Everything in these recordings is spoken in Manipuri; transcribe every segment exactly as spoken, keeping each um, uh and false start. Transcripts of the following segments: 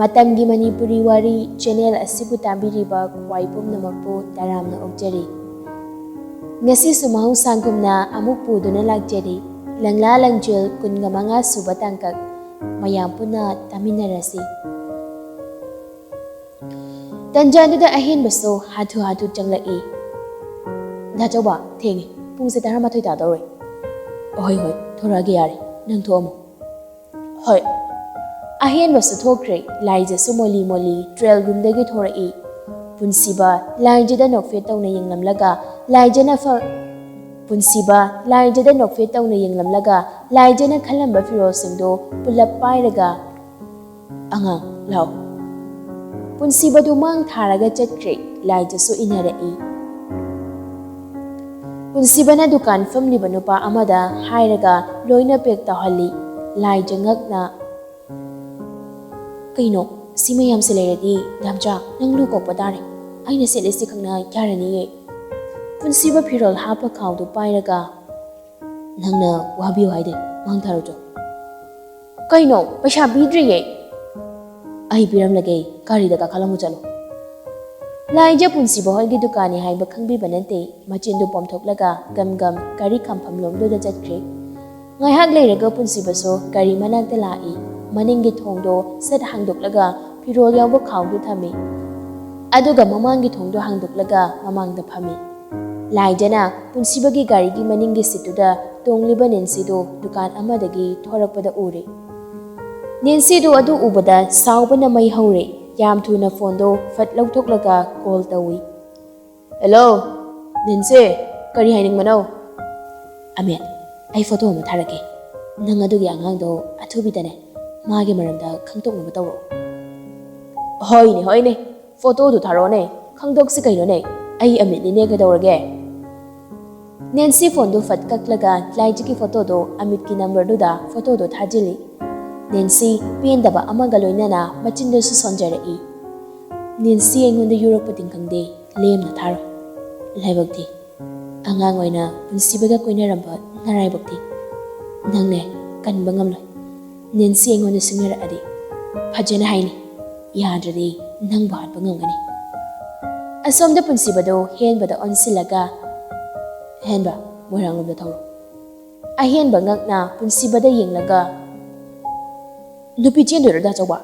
ꯃꯇꯝꯒꯤ ꯃꯅꯤꯄꯨꯔꯤ ꯋꯥꯔꯤ ꯆꯦꯅꯦꯜ ꯑꯁꯤꯕꯨ ꯇꯥꯕꯤꯔꯤꯕ ꯈ꯭ꯋꯥꯏ ꯄꯨꯝꯅꯃꯛꯄꯨ ꯇꯔꯥꯝꯅ ꯑꯣꯛꯆꯔꯤ꯫ ꯉꯁꯤꯁꯨ ꯃꯍꯧꯁꯥꯒꯨꯝꯅ ꯑꯃꯨꯛ ꯄꯨꯗꯨꯅ ꯂꯥꯛꯆꯔꯤ, ꯂꯪꯂꯥ ꯂꯪꯖꯦꯜ ꯀꯨꯟꯒ ꯃꯉꯥ ꯁꯨꯕ ꯇꯥꯡꯀꯛ꯫ ꯃꯌꯥꯝ ꯄꯨꯟꯅ ꯇꯥꯃꯤꯟꯅꯔꯁꯤ꯫ ꯇꯟꯖꯥꯗꯨꯗ ꯑꯍꯦꯟꯕꯁꯨ ꯍꯥꯊꯨ ꯍꯥꯊꯨ ꯆꯪꯂꯛꯏ꯫ "ꯗꯥ ꯆꯧꯕ, ꯊꯦꯡꯉꯦ, ꯄꯨꯡꯁꯦ ꯇꯔꯥꯃꯥꯊꯣꯏ ꯇꯥꯗꯧꯔꯦ꯫" "ꯍꯣꯏ ꯍꯣꯏ, ꯊꯣꯔꯛꯑꯒꯦ, ꯌꯥꯔꯦ, ꯅꯪ ꯊꯣꯛꯑꯝꯃꯣ꯫" "ꯍꯣꯏ꯫" ꯑꯍꯦꯟꯕꯁꯨ ꯊꯣꯛꯈ꯭ꯔꯦ꯫ ꯂꯥꯏꯖꯁꯨ ꯃꯣꯂꯤ ꯃꯣꯂꯤ ꯇ꯭ꯔꯦꯜ ꯔꯨꯝꯗꯒꯤ ꯊꯣꯔꯛꯏ꯫ ꯄꯨꯟꯁꯤꯕ ꯂꯥꯏꯖꯗ ꯅꯣꯛꯐꯦꯠ ꯇꯧꯅ ꯌꯦꯡꯂꯝꯂꯒ ꯂꯥꯏꯖꯅ ꯐ-, ꯄꯨꯟꯁꯤꯕ ꯂꯥꯏꯖꯗ ꯅꯣꯛꯐꯦꯠ ꯇꯧꯅ ꯌꯦꯡꯂꯝꯂꯒ ꯂꯥꯏꯖꯅ ꯈꯜꯂꯝꯕ ꯐꯤꯔꯣꯜꯁꯤꯡꯗꯣ ꯄꯨꯂꯞ ꯄꯥꯏꯔꯒ, "ꯑꯉꯥꯡ, ꯂꯥꯎ꯫" ꯄꯨꯟꯁꯤꯕꯗꯨ ꯃꯥꯡ ꯊꯥꯔꯒ ꯆꯠꯈ꯭ꯔꯦ꯫ ꯂꯥꯏꯖꯁꯨ ꯏꯟꯅꯔꯛꯏ꯫ ꯄꯨꯟꯁꯤꯕꯅ ꯗꯨꯀꯥꯟ ꯐꯝꯂꯤꯕ ꯅꯨꯄꯥ ꯑꯃꯗ ꯍꯥꯏꯔꯒ ꯂꯣꯏꯅ ꯄꯦꯛ ꯇꯧꯍꯜꯂꯤ꯫ ꯂꯥꯏꯖ ꯉꯛꯅ, "ꯀꯩꯅꯣ, ꯁꯤ ꯃꯌꯥꯝꯁꯦ ꯂꯩꯔꯗꯤ ꯗꯥꯝꯆꯥ, ꯅꯪ ꯂꯨ ꯀꯣꯛꯄ ꯇꯥꯔꯦ꯫ ꯑꯩꯅ ꯁꯦꯠꯂꯤꯁꯤ ꯈꯪꯅ ꯌꯥꯔꯅꯤꯌꯦ꯫" ꯄꯨꯟꯁꯤꯕ ꯐꯤꯔꯣꯜ ꯍꯥꯞꯄ ꯈꯥꯎꯗꯨ ꯄꯥꯏꯔꯒ, "ꯅꯪꯅ ꯋꯥꯕꯤꯌꯨ ꯍꯥꯏꯗꯦ, ꯃꯥꯡ ꯊꯥꯔꯨꯆꯣ꯫" "ꯀꯩꯅꯣ, ꯄꯩꯁꯥ ꯄꯤꯗ꯭ꯔꯤꯌꯦ꯫" "ꯑꯩ ꯄꯤꯔꯝꯂꯒꯦ, ꯒꯥꯔꯤꯗ ꯀꯥꯈꯠꯂꯝꯃꯨ ꯆꯠꯂꯣ꯫" ꯂꯥꯏꯖ ꯄꯨꯟꯁꯤꯕ ꯍꯣꯏꯒꯤ ꯗꯨꯀꯥꯟꯅꯤ ꯍꯥꯏꯕ ꯈꯪꯕꯤꯕ ꯅꯠꯇꯦ꯫ ꯃꯆꯤꯟꯗꯨ ꯄꯣꯝꯊꯣꯛꯂꯒ ꯒꯝ ꯒꯝ ꯒꯥꯔꯤ ꯈꯥꯝꯐꯝ ꯂꯣꯝꯗꯨꯗ ꯆꯠꯈ꯭ꯔꯦ꯫ ꯉꯥꯏꯍꯥꯛ ꯂꯩꯔꯒ ꯄꯨꯟꯁꯤꯕꯁꯨ ꯒꯥꯔꯤ ꯃꯅꯥꯛꯇ ꯂꯥꯛꯏ꯫ ꯃꯅꯤꯡꯒꯤ ꯊꯣꯡꯗꯣ ꯁꯠ ꯍꯥꯡꯗꯣꯛꯂꯒ ꯐꯤꯔꯣꯜ ꯌꯥꯎꯕ ꯈꯥꯎꯗꯨ ꯊꯝꯃꯤ꯫ ꯑꯗꯨꯒ ꯃꯃꯥꯡꯒꯤ ꯊꯣꯡꯗꯣ ꯍꯥꯡꯗꯣꯛꯂꯒ ꯃꯃꯥꯡꯗ ꯐꯝꯃꯤ꯫ ꯂꯥꯏꯖꯅ ꯄꯨꯟꯁꯤꯕꯒꯤ ꯒꯥꯔꯤꯒꯤ ꯃꯅꯤꯡꯒꯤ ꯁꯤꯠꯇꯨꯗ ꯇꯣꯡꯂꯤꯕ ꯅꯦꯟꯁꯤꯗꯨ ꯗꯨꯀꯥꯟ ꯑꯃꯗꯒꯤ ꯊꯣꯔꯛꯄꯗ ꯎꯔꯦ꯫ ꯅꯦꯟꯁꯤꯗꯨ ꯑꯗꯨ ꯎꯕꯗ ꯁꯥꯎꯕꯅ ꯃꯩ ꯍꯧꯔꯦ꯫ ꯌꯥꯝ ꯊꯨꯅ ꯐꯣꯟꯗꯣ ꯐꯠ ꯂꯧꯊꯣꯛꯂꯒ ꯀꯣꯜ ꯇꯧꯏ꯫ "ꯍꯦꯜꯂꯣ, ꯅꯦꯟꯁꯤ, ꯀꯔꯤ ꯍꯥꯏꯅꯤꯡꯕꯅꯣ?" "ꯑꯃꯦꯠ, ꯑꯩ ꯐꯣꯇꯣ ꯑꯃ ꯊꯥꯔꯛꯀꯦ꯫ ꯅꯪ ꯑꯗꯨꯒꯤ ꯑꯉꯥꯡꯗꯣ ꯑꯊꯨꯕꯤꯗꯅꯦ ꯃꯥꯒꯤ ꯃꯔꯝꯗ ꯈꯪꯗꯣꯛꯅꯕ ꯇꯧꯔꯛꯑꯣ꯫" "ꯍꯣꯏꯅꯦ, ꯍꯣꯏꯅꯦ, ꯐꯣꯇꯣꯗꯨ ꯊꯥꯔꯛꯑꯣꯅꯦ, ꯈꯪꯗꯣꯛꯁꯤ ꯀꯩꯅꯣꯅꯦ, ꯑꯩ ꯑꯃꯤꯠꯅꯤꯅꯦ, ꯀꯩꯗꯧꯔꯒꯦ?" ꯅꯦꯟꯁꯤ ꯐꯣꯟꯗꯨ ꯐꯠ ꯀꯛꯂꯒ ꯂꯥꯏꯖꯒꯤ ꯐꯣꯇꯣꯗꯣ ꯑꯃꯤꯠꯀꯤ ꯅꯝꯕꯔꯗꯨꯗ ꯐꯣꯇꯣꯗꯣ ꯊꯥꯖꯤꯜꯂꯤ꯫ ꯅꯦꯟꯁꯤ ꯄꯦꯟꯗꯕ ꯑꯃꯒ ꯂꯣꯏꯅꯅ ꯃꯆꯤꯟꯗꯨꯁꯨ ꯁꯣꯟꯖꯔꯛꯏ꯫ "ꯅꯦꯟꯁꯤ ꯑꯩꯉꯣꯟꯗ ꯌꯣꯔꯛꯄꯗꯤ ꯈꯪꯗꯦ, ꯂꯦꯝꯅ ꯊꯥꯔꯣꯏ꯫ ꯂꯥꯏꯕꯛ ꯊꯤ꯫ ꯑꯉꯥꯡ ꯑꯣꯏꯅ ꯄꯨꯟꯁꯤꯕꯒ ꯀꯣꯏꯅꯔꯝꯕ ꯅꯔꯥꯏꯕꯛ ꯊꯤ꯫ ꯅꯪꯅꯦ ꯀꯟꯕ ꯉꯝꯂꯣꯏ꯫ ꯅꯦꯟꯁꯤ ꯑꯩꯉꯣꯟꯗ ꯁꯤꯡꯅꯔꯛꯑꯗꯤ ꯐꯖꯅ ꯍꯥꯏꯅꯤ, ꯌꯥꯗ꯭ꯔꯗꯤ ꯅꯪꯕꯨ ꯍꯥꯠꯄ ꯉꯝꯒꯅꯤ꯫ ꯑꯁꯣꯝꯗ ꯄꯨꯟꯁꯤꯕꯗꯣ ꯍꯦꯟꯕꯗ ꯑꯣꯟꯁꯤꯜꯂꯒ, "ꯍꯦꯟꯕ, ꯃꯣꯏꯔꯥꯡꯂꯣꯝꯗ ꯊꯧꯔꯣ꯫" ꯑꯍꯦꯟꯕ ꯉꯛꯅ ꯄꯨꯟꯁꯤꯕꯗ ꯌꯦꯡꯂꯒ, "ꯅꯨꯄꯤ ꯆꯦꯟꯗꯣꯏꯔꯣ, ꯗꯥ ꯆꯧꯕ?"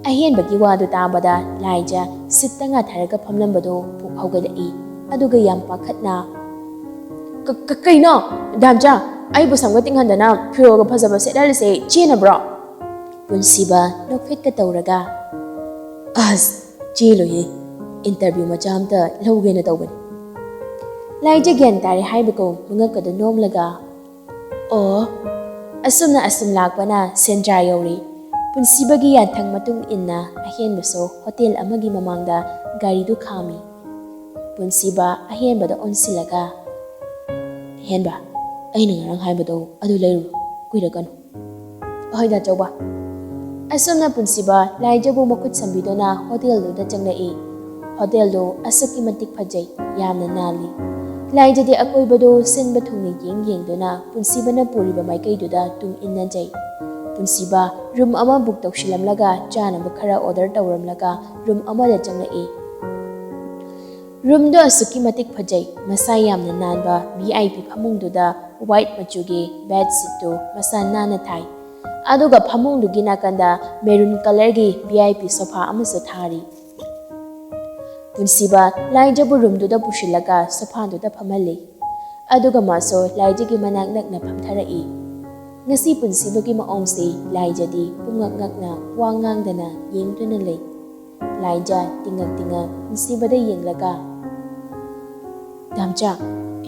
ꯑꯍꯦꯟꯕꯒꯤ ꯋꯥꯗꯨ ꯇꯥꯕꯗ ꯂꯥꯏꯖ ꯁꯤꯠꯇ ꯉꯥꯊꯔꯒ ꯐꯝꯂꯝꯕꯗꯨ ꯄꯨꯛ ꯍꯧꯒꯠꯂꯛꯏ꯫ ꯑꯗꯨꯒ ꯌꯥꯝ ꯄꯥꯈꯠꯅ, "ꯀ-, ꯀ-, ꯀꯩꯅꯣ? ꯗꯥꯝꯆꯥ, ꯑꯩꯕꯨ ꯁꯝꯒ ꯇꯤꯡꯍꯟꯗꯅ ꯐꯤꯔꯣꯜꯒ ꯐꯖꯕ ꯁꯦꯠꯍꯜꯂꯤꯁꯦ ꯆꯦꯟꯅꯕ꯭ꯔꯣ?" ꯄꯨꯟꯁꯤꯕ ꯅꯣꯛꯐꯦꯠꯀ ꯇꯧꯔꯒ, "ꯑꯁ, ꯆꯦꯜꯂꯣꯏꯍꯦ, interview ꯃꯆꯥ ꯑꯝꯇ ꯂꯧꯒꯦꯅ ꯇꯧꯕꯅꯤ꯫" ꯂꯥꯏꯖ ꯒ꯭ꯌꯥꯟ ꯇꯥꯔꯦ ꯍꯥꯏꯕꯒꯨꯝ ꯃꯉꯛꯀꯗꯨ ꯅꯣꯝꯂꯒ, "ꯑꯣ꯫" ꯑꯁꯨꯝꯅ ꯑꯁꯨꯝ ꯂꯥꯛꯄꯅ ꯁꯦꯟꯗ꯭ꯔꯥ ꯌꯧꯔꯤ꯫ ꯄꯨꯟꯁꯤꯕꯒꯤ ꯌꯥꯊꯪ ꯃꯇꯨꯡ ꯏꯟꯅ ꯑꯍꯦꯟꯕꯁꯨ ꯍꯣꯇꯦꯜ ꯑꯃꯒꯤ ꯃꯃꯥꯡꯗ ꯒꯥꯔꯤꯗꯨ ꯈꯥꯝꯃꯤ꯫ ꯄꯨꯟꯁꯤꯕ ꯑꯍꯦꯟꯕꯗ ꯑꯣꯟꯁꯤꯜꯂꯒ, "ꯍꯦꯟꯕ, ꯑꯩꯅ ꯉꯔꯥꯡ ꯍꯥꯏꯕꯗꯣ ꯑꯗꯨ ꯂꯩꯔꯨꯔꯣ, ꯀꯨꯏꯔꯛꯀꯅꯨ꯫" "ꯍꯣꯏ, ꯗꯥ ꯆꯧꯕ꯫" ꯑꯁꯨꯝꯅ ꯄꯨꯟꯁꯤꯕ ꯂꯥꯏꯖꯕꯨ ꯃꯈꯨꯠ ꯁꯝꯕꯤꯗꯨꯅ ꯍꯣꯇꯦꯜꯗꯨꯗ ꯆꯪꯂꯛꯏ꯫ ꯍꯣꯇꯦꯜꯗꯨ ꯑꯁꯨꯛꯀꯤ ꯃꯇꯤꯛ ꯐꯖꯩ, ꯌꯥꯝꯅ ꯅꯥꯜꯂꯤ꯫ ꯂꯥꯏꯖꯗꯤ ꯑꯀꯣꯏꯕꯗꯨ ꯁꯤꯟꯕ ꯊꯨꯡꯅ ꯌꯦꯡ ꯌꯦꯡꯗꯨꯅ ꯄꯨꯟꯁꯤꯕꯅ ꯄꯨꯔꯤꯕ ꯃꯥꯏꯀꯩꯗꯨꯗ ꯇꯨꯡ ꯏꯟꯅꯖꯩ꯫ ꯄꯨꯟꯁꯤꯕ ꯔꯨꯝ ꯑꯃ ꯕꯨꯛ ꯇꯧꯁꯤꯜꯂꯝꯂꯒ ꯆꯥꯅꯕ ꯈꯔ ꯑꯣꯔꯗꯔ ꯇꯧꯔꯝꯂꯒ ꯔꯨꯝ ꯑꯃꯗ ꯆꯪꯂꯛꯏ꯫ ꯔꯨꯝꯗꯣ ꯑꯁꯨꯛꯀꯤ ꯃꯇꯤꯛ ꯐꯖꯩ, ꯃꯁꯥ ꯌꯥꯝꯅ ꯅꯥꯟꯕ ꯚꯤ ꯑꯥꯏ ꯄꯤ ꯐꯃꯨꯡꯗꯨꯗ ꯋꯥꯏꯠ ꯃꯆꯨꯒꯤ ꯕꯦꯗ ꯁꯤꯠꯇꯨ ꯃꯁꯥ ꯅꯥꯟꯅ ꯊꯥꯏ꯫ ꯑꯗꯨꯒ ꯐꯃꯨꯡꯗꯨꯒꯤ ꯅꯥꯀꯟꯗ ꯃꯦꯔꯨꯟ ꯀꯂꯔꯒꯤ ꯚꯤ ꯑꯥꯏ ꯄꯤ ꯁꯣꯐꯥ ꯑꯃꯁꯨ ꯊꯥꯔꯤ꯫ ꯄꯨꯟꯁꯤꯕ ꯂꯥꯏꯖꯕꯨ ꯔꯨꯝꯗꯨꯗ ꯄꯨꯁꯤꯜꯂꯒ ꯁꯣꯐꯥꯗꯨꯗ ꯐꯝꯍꯜꯂꯤ꯫ ꯑꯗꯨꯒ ꯃꯥꯁꯨ ꯂꯥꯏꯖꯒꯤ ꯃꯅꯥꯛ ꯅꯛꯅ ꯐꯝꯊꯔꯛꯏ꯫ ꯉꯁꯤ ꯄꯨꯟꯁꯤꯕꯒꯤ ꯃꯑꯣꯡꯁꯤ ꯂꯥꯏꯖꯗꯤ ꯄꯨꯡꯉꯛ ꯉꯛꯅ ꯋꯥ ꯉꯥꯡꯗꯅ ꯌꯦꯡꯗꯨꯅ ꯂꯩ꯫ ꯂꯥꯏꯖ ꯇꯤꯡꯉꯛ ꯇꯤꯡꯉꯛ ꯄꯨꯟꯁꯤꯕꯗ ꯌꯦꯡꯂꯒ, "ꯗꯥꯝꯆꯥ,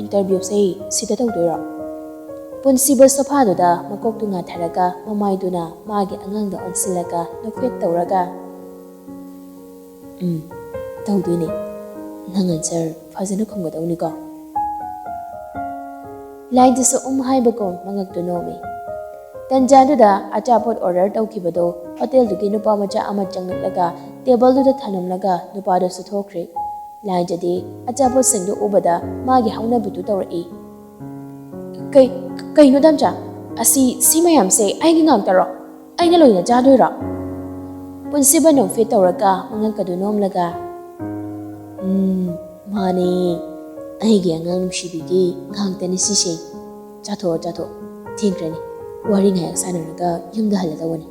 interviewꯁꯦ ꯁꯤꯗ ꯇꯧꯗꯣꯏꯔꯣ?" ꯄꯨꯟꯁꯤꯕ ꯁꯣꯐꯥꯗꯨꯗ ꯃꯀꯣꯛꯇꯨ ꯉꯥꯊꯔꯒ ꯃꯃꯥꯏꯗꯨꯅ ꯃꯥꯒꯤ ꯑꯉꯥꯡꯗ ꯑꯣꯟꯁꯤꯜꯂꯒ ꯅꯣꯛꯐꯦꯠ ꯇꯧꯔꯒ, "ꯎꯝ, ꯇꯧꯗꯣꯏꯅꯦ꯫ ꯅꯪ answer ꯐꯖꯅ ꯈꯨꯝꯒꯗꯧꯅꯤꯀꯣ?" ꯂꯥꯏꯖꯁꯨ ꯎꯝ ꯍꯥꯏꯕꯒꯨꯝ ꯃꯉꯛꯇꯨ ꯅꯣꯝꯃꯤ꯫ ꯇꯟꯖꯥꯗꯨꯗ ꯑꯆꯥꯄꯣꯠ ꯑꯣꯔꯗꯔ ꯇꯧꯈꯤꯕꯗꯨ ꯍꯣꯇꯦꯜꯗꯨꯒꯤ ꯅꯨꯄꯥ ꯃꯆꯥ ꯑꯃ ꯆꯪꯂꯛꯂꯒ ꯇꯦꯕꯜꯗꯨꯗ ꯊꯝꯂꯝꯂꯒ ꯅꯨꯄꯥꯗꯨꯁꯨ ꯊꯣꯛꯈ꯭ꯔꯦ꯫ ꯂꯥꯏꯖꯗꯤ ꯑꯆꯥꯄꯣꯠꯁꯤꯡꯗꯨ ꯎꯕꯗ ꯃꯥꯒꯤ ꯍꯧꯅꯕꯤꯗꯨ ꯇꯧꯔꯛꯏ꯫ "ꯀꯩ-, ꯀꯩꯅꯣ ꯗꯥꯝꯆꯥ? ꯑꯁꯤ, ꯁꯤ ꯃꯌꯥꯝꯁꯦ ꯑꯩꯒꯤ ꯉꯥꯛꯇꯔꯣ? ꯑꯩꯅ ꯂꯣꯏꯅ ꯆꯥꯗꯣꯏꯔꯣ?" ꯄꯨꯟꯁꯤꯕ ꯅꯣꯛꯐꯦꯠ ꯇꯧꯔꯒ ꯃꯉꯛꯀꯗꯨ ꯅꯣꯝꯂꯒ, "ꯎꯝ, ꯃꯥꯅꯦ, ꯑꯩꯒꯤ ꯑꯉꯥꯡ ꯅꯨꯡꯁꯤꯕꯤꯒꯤ ꯉꯥꯛꯇꯅꯤ ꯁꯤꯁꯦ꯫ ꯆꯥꯊꯣꯛꯑꯣ, ꯆꯥꯊꯣꯛꯑꯣ, ꯊꯦꯡꯈ꯭ꯔꯅꯤ꯫ ꯋꯥꯔꯤ ꯉꯥꯏꯍꯥꯛ ꯁꯥꯟꯅꯔꯒ ꯌꯨꯝꯗ ꯍꯜꯂꯗꯧꯕꯅꯤ꯫"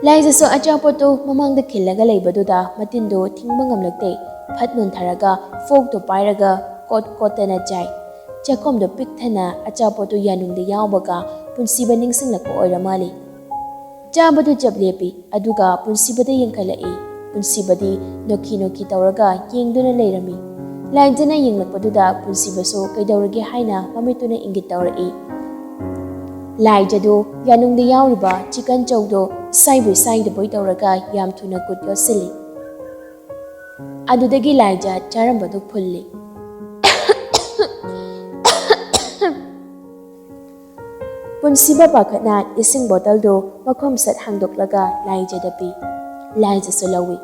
ꯂꯥꯏꯖꯁꯨ ꯑꯆꯥꯄꯣꯠꯇꯨ ꯃꯃꯥꯡꯗ ꯈꯤꯜꯂꯒ ꯂꯩꯕꯗꯨꯗ ꯃꯇꯤꯟꯗꯨ ꯊꯤꯡꯕ ꯉꯝꯂꯛꯇꯦ꯫ ꯐꯠ ꯅꯣꯟꯊꯔꯒ ꯐꯣꯔꯛꯇꯨ ꯄꯥꯏꯔꯒ ꯀꯣꯠ ꯀꯣꯠꯇꯅ ꯆꯥꯏ꯫ ꯆꯥꯛꯈꯣꯝꯗꯣ ꯄꯤꯛ ꯊꯟꯅ ꯑꯆꯥꯄꯣꯠꯇꯨ ꯌꯥꯅꯨꯡꯗ ꯌꯥꯎꯕꯒ ꯄꯨꯟꯁꯤꯕ ꯅꯤꯡꯁꯤꯡꯂꯛꯄ ꯑꯣꯏꯔ ꯃꯥꯜꯂꯤ꯫ ꯆꯥꯕꯗꯨ ꯆꯞ ꯂꯦꯞꯄꯤ, ꯑꯗꯨꯒ ꯄꯨꯟꯁꯤꯕꯗ ꯌꯦꯡꯈꯠꯂꯛꯏ꯫ ꯄꯨꯟꯁꯤꯕꯗꯤ ꯅꯣꯛꯈꯤ ꯅꯣꯛꯈꯤ ꯇꯧꯔꯒ ꯌꯦꯡꯗꯨꯅ ꯂꯩꯔꯝꯃꯤ꯫ ꯂꯥꯏꯖꯅ ꯌꯦꯡꯂꯛꯄꯗꯨꯗ ꯄꯨꯟꯁꯤꯕꯁꯨ ꯀꯩꯗꯧꯔꯒꯦ ꯍꯥꯏꯅ ꯃꯃꯤꯠꯇꯨꯅ ꯏꯪꯒꯤꯠ ꯇꯧꯔꯛꯏ꯫ ꯂꯥꯏꯖꯗꯨ ꯌꯥꯅꯨꯡꯗ ꯌꯥꯎꯔꯤꯕ ꯆꯤꯀꯟ ꯆꯧꯗꯣ ꯁꯥꯏꯕꯣꯏ ꯁꯥꯏꯗꯕꯣꯏ ꯇꯧꯔꯒ ꯌꯥꯝ ꯊꯨꯅ ꯈꯨꯠ ꯌꯣꯠꯁꯤꯜꯂꯤ꯫ ꯑꯗꯨꯗꯒꯤ ꯂꯥꯏꯖ ꯆꯥꯔꯝꯕꯗꯨ ꯐꯨꯜꯂꯤ꯫ ꯄꯨꯟꯁꯤꯕ ꯄꯥꯈꯠꯅ ꯏꯁꯤꯡ ꯕꯣꯇꯜꯗꯨ ꯃꯈꯨꯝ ꯁꯠ ꯍꯥꯡꯗꯣꯛꯂꯒ ꯂꯥꯏꯖꯗ ꯄꯤ꯫ ꯂꯥꯏꯖꯁꯨ ꯂꯧꯏ,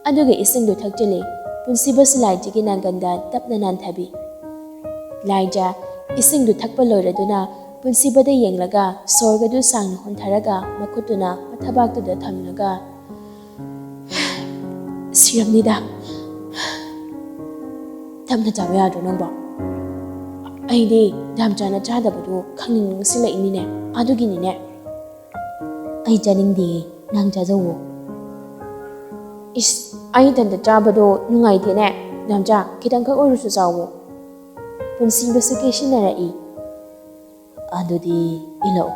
ꯑꯗꯨꯒ ꯏꯁꯤꯡꯗꯨ ꯊꯛꯆꯤꯜꯂꯤ꯫ ꯄꯨꯟꯁꯤꯕꯁꯨ ꯂꯥꯏꯖꯒꯤ ꯅꯥꯒꯟꯗ ꯇꯞꯅ ꯅꯥꯟꯊꯕꯤ꯫ ꯂꯥꯏꯖ ꯏꯁꯤꯡꯗꯨ ꯊꯛꯄ ꯂꯣꯏꯔꯗꯨꯅ ꯄꯨꯟꯁꯤꯕꯗ ꯌꯦꯡꯂꯒ ꯁꯣꯔꯒꯗꯨ ꯁꯥꯡꯅ ꯍꯣꯟꯊꯔꯒ ꯃꯈꯨꯠꯇꯨꯅ ꯃꯊꯕꯥꯛꯇꯨꯗ ꯊꯝꯂꯒ, "ꯁꯤꯔꯝꯅꯤꯗ꯫ ꯇꯞꯅ ꯆꯥꯕ ꯌꯥꯗ꯭ꯔꯣ ꯅꯪꯕꯣ? ꯑꯩꯗꯤ ꯗꯥꯝꯆꯥꯅ ꯆꯥꯗꯕꯗꯣ ꯈꯪꯅꯤꯡ ꯅꯤꯡꯁꯤꯡꯂꯛꯏꯅꯤꯅꯦ, ꯑꯗꯨꯒꯤꯅꯤꯅꯦ꯫" "ꯑꯩ ꯆꯥꯅꯤꯡꯗꯦ, ꯅꯪ ꯆꯥꯖꯧꯋꯣ꯫" "ꯏꯁ, ꯑꯩ ꯏꯊꯟꯇ ꯆꯥꯕꯗꯣ ꯅꯨꯡꯉꯥꯏꯇꯦꯅꯦ꯫ ꯗꯥꯝꯆꯥ, ꯈꯤꯇꯪꯈꯛ ꯑꯣꯏꯔꯁꯨ ꯆꯥꯎꯋꯣ꯫" ꯄꯨꯟꯁꯤꯕꯁꯨ ꯀꯦꯁꯤꯟꯅꯔꯛꯏ꯫ "ꯑꯗꯨꯗꯤ ꯏꯜꯂꯛꯑꯣ꯫"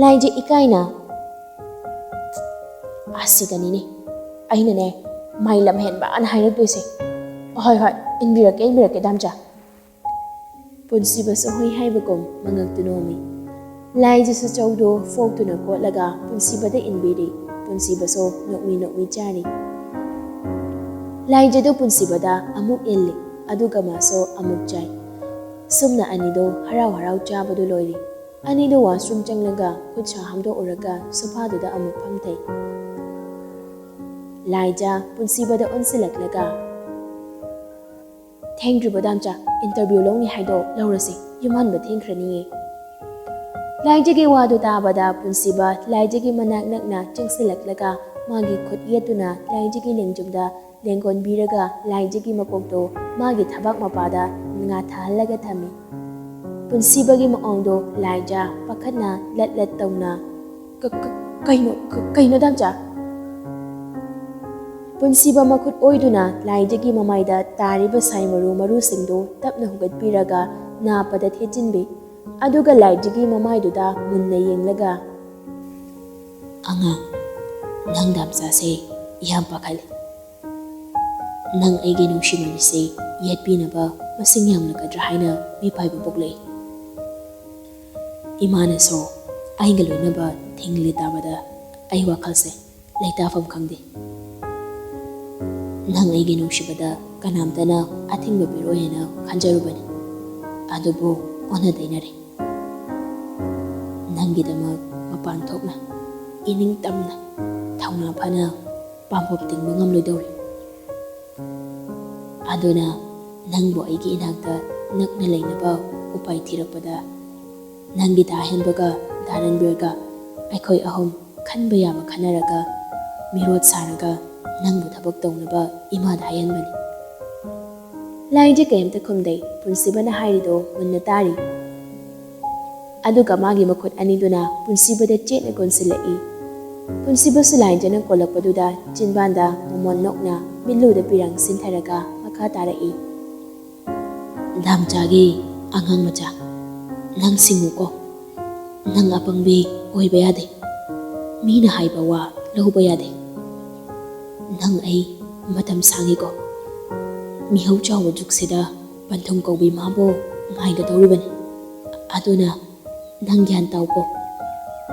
ꯂꯥꯏꯖ ꯏꯀꯥꯏꯅ, "ꯑꯁꯤꯗꯅꯤꯅꯦ ꯑꯩꯅꯅꯦ ꯃꯥꯏ ꯂꯝ ꯍꯦꯟꯕꯅ ꯍꯥꯏꯔꯛꯇꯣꯏꯁꯦ꯫ ꯍꯣꯏ, ꯍꯣꯏ, ꯏꯟꯕꯤꯔꯛꯀꯦ, ꯏꯟꯕꯤꯔꯛꯀꯦ, ꯗꯥꯝꯆꯥ꯫" ꯄꯨꯟꯁꯤꯕꯁꯨ ꯍꯨꯏ ꯍꯥꯏꯕꯒꯨꯝ ꯃꯉꯛꯇꯨ ꯅꯣꯝꯃꯤ꯫ ꯂꯥꯏꯖꯁꯨ ꯆꯧꯗꯨ ꯐꯣꯔꯛꯇꯨꯅ ꯀꯣꯠꯂꯒ ꯄꯨꯟꯁꯤꯕꯗ ꯏꯟꯕꯤꯔꯤ꯫ ꯄꯨꯟꯁꯤꯕꯁꯨ ꯅꯣꯛꯃꯤ ꯅꯣꯛꯃꯤ ꯆꯥꯔꯤ꯫ ꯂꯥꯏꯖꯗꯨ ꯄꯨꯟꯁꯤꯕꯗ ꯑꯃꯨꯛ ꯏꯜꯂꯤ, ꯑꯗꯨꯒ ꯃꯥꯁꯨ ꯑꯃꯨꯛ ꯆꯥꯏ꯫ ꯁꯨꯝꯅ ꯑꯅꯤꯗꯨ ꯍꯔꯥꯎ ꯍꯔꯥꯎ ꯆꯥꯕꯗꯨ ꯂꯣꯏꯔꯤ꯫ ꯑꯅꯤꯗꯨ ꯋꯥꯁꯔꯨꯝ ꯆꯪꯂꯒ ꯈꯨꯠ ꯁꯥ ꯍꯥꯝꯗꯣꯛꯎꯔꯒ ꯁꯣꯐꯥꯗꯨꯗ ꯑꯃꯨꯛ ꯐꯝꯊꯩ꯫ ꯂꯥꯏꯖ ꯄꯨꯟꯁꯤꯕꯗ ꯑꯣꯟꯁꯤꯜꯂꯛꯂꯒ, "ꯊꯦꯡꯗ꯭ꯔꯤꯕꯣ ꯗꯥꯝꯆꯥ? ꯏꯟꯇꯔꯚ꯭ꯌꯨ ꯂꯧꯅꯤ ꯍꯥꯏꯗꯣ ꯂꯧꯔꯁꯤ, ꯌꯨꯝ ꯍꯟꯕ ꯊꯦꯡꯈ꯭ꯔꯅꯤꯌꯦ꯫" ꯂꯥꯏꯖꯒꯤ ꯋꯥꯗꯨ ꯇꯥꯕꯗ ꯄꯨꯟꯁꯤꯕ ꯂꯥꯏꯖꯒꯤ ꯃꯅꯥꯛ ꯅꯛꯅ ꯆꯪꯁꯤꯜꯂꯛꯂꯒ ꯃꯥꯒꯤ ꯈꯨꯠ ꯌꯦꯠꯇꯨꯅ ꯂꯥꯏꯖꯒꯤ ꯂꯦꯡꯖꯨꯝꯗ ꯂꯦꯡꯒꯣꯟꯕꯤꯔꯒ ꯂꯥꯏꯖꯒꯤ ꯃꯀꯣꯛꯇꯨ ꯃꯥꯒꯤ ꯊꯕꯥꯛ ꯃꯄꯥꯗ ꯉꯥꯊꯍꯜꯂꯒ ꯊꯝꯃꯤ꯫ ꯄꯨꯟꯁꯤꯕꯒꯤ ꯃꯑꯣꯡꯗꯣ ꯂꯥꯏꯖ ꯄꯥꯈꯠꯅ ꯂꯠ ꯂꯠ ꯇꯧꯅ, "ꯀ-, ꯀ-, ꯀꯩꯅꯣ, ꯀ-, ꯀꯩꯅꯣ ꯗꯥꯝꯆꯥ?" ꯄꯨꯟꯁꯤꯕ ꯃꯈꯨꯠ ꯑꯣꯏꯗꯨꯅ ꯂꯥꯏꯖꯒꯤ ꯃꯃꯥꯏꯗ ꯇꯥꯔꯤꯕ ꯁꯥꯏ ꯃꯔꯨ ꯃꯔꯨꯁꯤꯡꯗꯨ ꯇꯞꯅ ꯍꯨꯒꯠꯄꯤꯔꯒ ꯅꯥꯞꯄꯗ ꯊꯦꯠꯆꯤꯟꯕꯤ꯫ ꯑꯗꯨꯒ ꯂꯥꯏꯖꯒꯤ ꯃꯃꯥꯏꯗꯨꯗ ꯃꯨꯟꯅ ꯌꯦꯡꯂꯒ, "ꯑꯉꯥꯡ, ꯅꯪ ꯗꯥꯝꯆꯥꯁꯦ ꯌꯥꯝ ꯄꯥꯈꯠꯂꯤ꯫ ꯅꯪ ꯑꯩꯒꯤ ꯅꯨꯡꯁꯤꯕꯅꯤꯁꯦ ꯌꯦꯠꯄꯤꯅꯕ ꯃꯁꯤꯡ ꯌꯥꯝꯂꯛꯀꯗ꯭ꯔꯥ ꯍꯥꯏꯅ ꯃꯤꯄꯥꯏꯕ ꯄꯣꯛꯂꯛꯏ꯫ ꯏꯃꯥꯅꯁꯨ ꯑꯩꯒ ꯂꯣꯏꯅꯕ ꯊꯤꯡꯂꯤ ꯇꯥꯕꯗ ꯑꯩ ꯋꯥꯈꯜꯁꯦ ꯂꯩꯇꯥꯐꯝ ꯈꯪꯗꯦ꯫ ꯅꯪ ꯑꯩꯒꯤ ꯅꯨꯡꯁꯤꯕꯗ ꯀꯅꯥꯝꯇꯅ ꯑꯊꯤꯡꯕ ꯄꯤꯔꯣꯏ ꯍꯥꯏꯅ ꯈꯟꯖꯔꯨꯕꯅꯤ, ꯑꯗꯨꯕꯨ ꯑꯣꯟꯅ ꯇꯩꯅꯔꯦ꯫ ꯅꯪꯒꯤꯗꯃꯛ ꯃꯄꯥꯟ ꯊꯣꯛꯅ, ꯏꯅꯤꯡ ꯇꯝꯅ, ꯊꯧꯅꯥ ꯐꯅ ꯄꯥꯝꯕꯣꯝ ꯇꯤꯡꯕ ꯉꯝꯂꯣꯏꯗꯧꯔꯦ꯫ ꯑꯗꯨꯅ ꯅꯪꯕꯨ ꯑꯩꯒꯤ ꯏꯅꯥꯛꯇ ꯅꯛꯅ ꯂꯩꯅꯕ ꯎꯄꯥꯏ ꯊꯤꯔꯛꯄꯗ, ꯅꯪꯒꯤ ꯗꯥ ꯍꯦꯟꯕꯒ ꯗꯥ ꯔꯟꯕꯤꯔꯒ ꯑꯩꯈꯣꯏ ꯑꯍꯨꯝ ꯈꯟꯕ ꯌꯥꯕ ꯈꯟꯅꯔꯒ ꯃꯤꯔꯣꯠ ꯁꯥꯔꯒ ꯅꯪꯕꯨ ꯊꯕꯛ ꯇꯧꯅꯕ ꯏꯃꯥꯗ ꯍꯥꯏꯍꯟꯕꯅꯤ꯫" ꯂꯥꯏꯖ ꯀꯩꯝꯇ ꯈꯨꯝꯗꯦ꯫ ꯄꯨꯟꯁꯤꯕꯅ ꯍꯥꯏꯔꯤꯗꯣ ꯃꯨꯟꯅ ꯇꯥꯔꯤ꯫ ꯑꯗꯨꯒ ꯃꯥꯒꯤ ꯃꯈꯨꯠ ꯑꯅꯤꯗꯨꯅ ꯄꯨꯟꯁꯤꯕꯗ ꯆꯦꯠꯅ ꯀꯣꯟꯁꯤꯜꯂꯛꯏ꯫ ꯄꯨꯟꯁꯤꯕꯁꯨ ꯂꯥꯏꯖꯅ ꯀꯣꯜꯂꯛꯄꯗꯨꯗ ꯆꯤꯟꯕꯥꯟꯗ ꯃꯃꯣꯟ ꯅꯣꯛꯅ ꯃꯤꯠꯂꯨꯗ ꯄꯤꯔꯪ ꯁꯤꯟꯊꯔꯒ ꯃꯈꯥ ꯇꯥꯔꯛꯏ꯫ "ꯗꯥꯝꯆꯥꯒꯤ ꯑꯉꯥꯡ ꯃꯆꯥ, ꯅꯪ ꯁꯤꯡꯉꯨꯀꯣ꯫ ꯅꯪ ꯑꯄꯪꯕꯤ ꯑꯣꯏꯕ ꯌꯥꯗꯦ꯫ ꯃꯤꯅ ꯍꯥꯏꯕ ꯋꯥ ꯂꯧꯕ ꯌꯥꯗꯦ꯫ ꯅꯪ ꯑꯩ ꯃꯇꯝ ꯁꯥꯡꯉꯤꯀꯣ꯫ ꯃꯤꯍꯧ ꯆꯥꯎꯕ ꯖꯨꯛꯁꯤꯗ ꯄꯟꯊꯨꯡ ꯀꯧꯕꯤ ꯃꯥꯕꯨ ꯉꯥꯏꯒꯗꯧꯔꯤꯕꯅꯤ꯫ ꯑꯗꯨꯅ ꯅꯪ ꯒ꯭ꯌꯥꯟ ꯇꯥꯎꯀꯣ꯫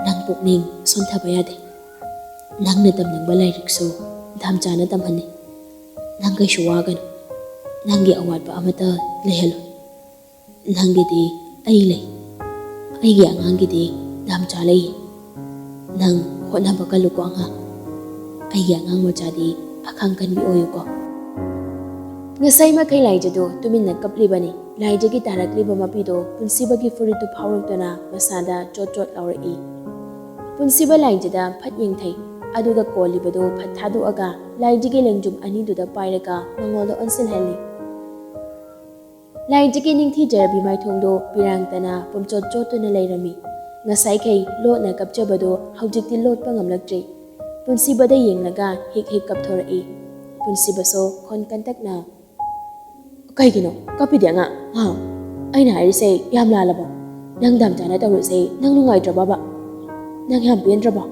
ꯅꯪ ꯄꯨꯛꯅꯤꯡ ꯁꯣꯟꯊꯕ ꯌꯥꯗꯦ꯫ ꯅꯪꯅ ꯇꯝꯅꯤꯡꯕ ꯂꯥꯏꯔꯤꯛꯁꯨ ꯗꯥꯝꯆꯥꯅ ꯇꯝꯍꯟꯅꯤ꯫ ꯅꯪ ꯀꯩꯁꯨ ꯋꯥꯒꯅꯨ꯫ ꯅꯪꯒꯤ ꯑꯋꯥꯠꯄ ꯑꯃꯠꯇ ꯂꯩꯍꯜꯂꯣꯏ꯫ ꯅꯪꯒꯤꯗꯤ ꯑꯩ ꯂꯩ꯫ ꯑꯩꯒꯤ ꯑꯉꯥꯡꯒꯤꯗꯤ ꯗꯥꯝꯆꯥ ꯂꯩ꯫ ꯅꯪ ꯍꯣꯠꯅꯕ ꯀꯜꯂꯨꯀꯣ ꯑꯉꯥꯡ꯫ ꯑꯩꯒꯤ ꯑꯉꯥꯡ ꯃꯆꯥꯗꯤ ꯑꯈꯥꯡ ꯀꯟꯕꯤ ꯑꯣꯏꯌꯨꯀꯣ꯫" ꯉꯁꯥꯏ ꯃꯈꯩ ꯂꯥꯏꯖꯗꯨ ꯇꯨꯃꯤꯟꯅ ꯀꯞꯂꯤꯕꯅꯤ꯫ ꯂꯥꯏꯖꯒꯤ ꯇꯥꯔꯛꯂꯤꯕ ꯃꯄꯤꯗꯣ ꯄꯨꯟꯁꯤꯕꯒꯤ ꯐꯨꯔꯤꯠꯇꯨ ꯐꯥꯎꯔꯛꯇꯨꯅ ꯃꯁꯥꯗ ꯆꯣꯠ ꯆꯣꯠ ꯂꯥꯎꯔꯛꯏ꯫ ꯄꯨꯟꯁꯤꯕ ꯂꯥꯏꯖꯗ ꯐꯠ ꯌꯦꯡꯊꯩ, ꯑꯗꯨꯒ ꯀꯣꯜꯂꯤꯕꯗꯨ ꯐꯠ ꯊꯥꯗꯣꯛꯑꯒ ꯂꯥꯏꯖꯒꯤ ꯂꯦꯡꯖꯨꯝ ꯑꯅꯤꯗꯨꯗ ꯄꯥꯏꯔꯒ ꯃꯉꯣꯟꯗ ꯑꯣꯟꯁꯤꯜꯍꯜꯂꯤ꯫ ꯂꯥꯏꯖꯒꯤ ꯅꯤꯡꯊꯤꯖꯔꯕꯤ ꯃꯥꯏꯊꯣꯡꯗꯨ ꯄꯤꯔꯥꯡꯇꯅ ꯄꯨꯝꯆꯣꯠ ꯆꯣꯠꯇꯨꯅ ꯂꯩꯔꯝꯃꯤ꯫ ꯉꯁꯥꯏꯈꯩ ꯂꯣꯠꯅ ꯀꯞꯆꯕꯗꯨ ꯍꯧꯖꯤꯛꯇꯤ ꯂꯣꯠꯄ ꯉꯝꯂꯛꯇ꯭ꯔꯦ꯫ ꯄꯨꯟꯁꯤꯕꯗ ꯌꯦꯡꯂꯒ ꯍꯤꯛ ꯍꯤꯛ ꯀꯞꯊꯣꯔꯛꯏ꯫ ꯄꯨꯟꯁꯤꯕꯁꯨ ꯈꯣꯟ ꯀꯟꯇꯛꯅ, "ꯀꯩꯒꯤꯅꯣ ꯀꯞꯄꯤꯗꯤ ꯑꯉꯥꯡ? ꯍꯥ? ꯑꯩꯅ ꯍꯥꯏꯔꯤꯁꯦ ꯌꯥꯝ ꯂꯥꯜꯂꯕꯣ? ꯅꯪ ꯗꯥꯝꯆꯥꯅ ꯇꯧꯔꯤꯁꯦ ꯅꯪ ꯅꯨꯡꯉꯥꯏꯇ꯭ꯔꯕꯕ? ꯅꯪ ꯌꯥꯝ ꯄꯦꯟꯗ꯭ꯔꯕꯣ?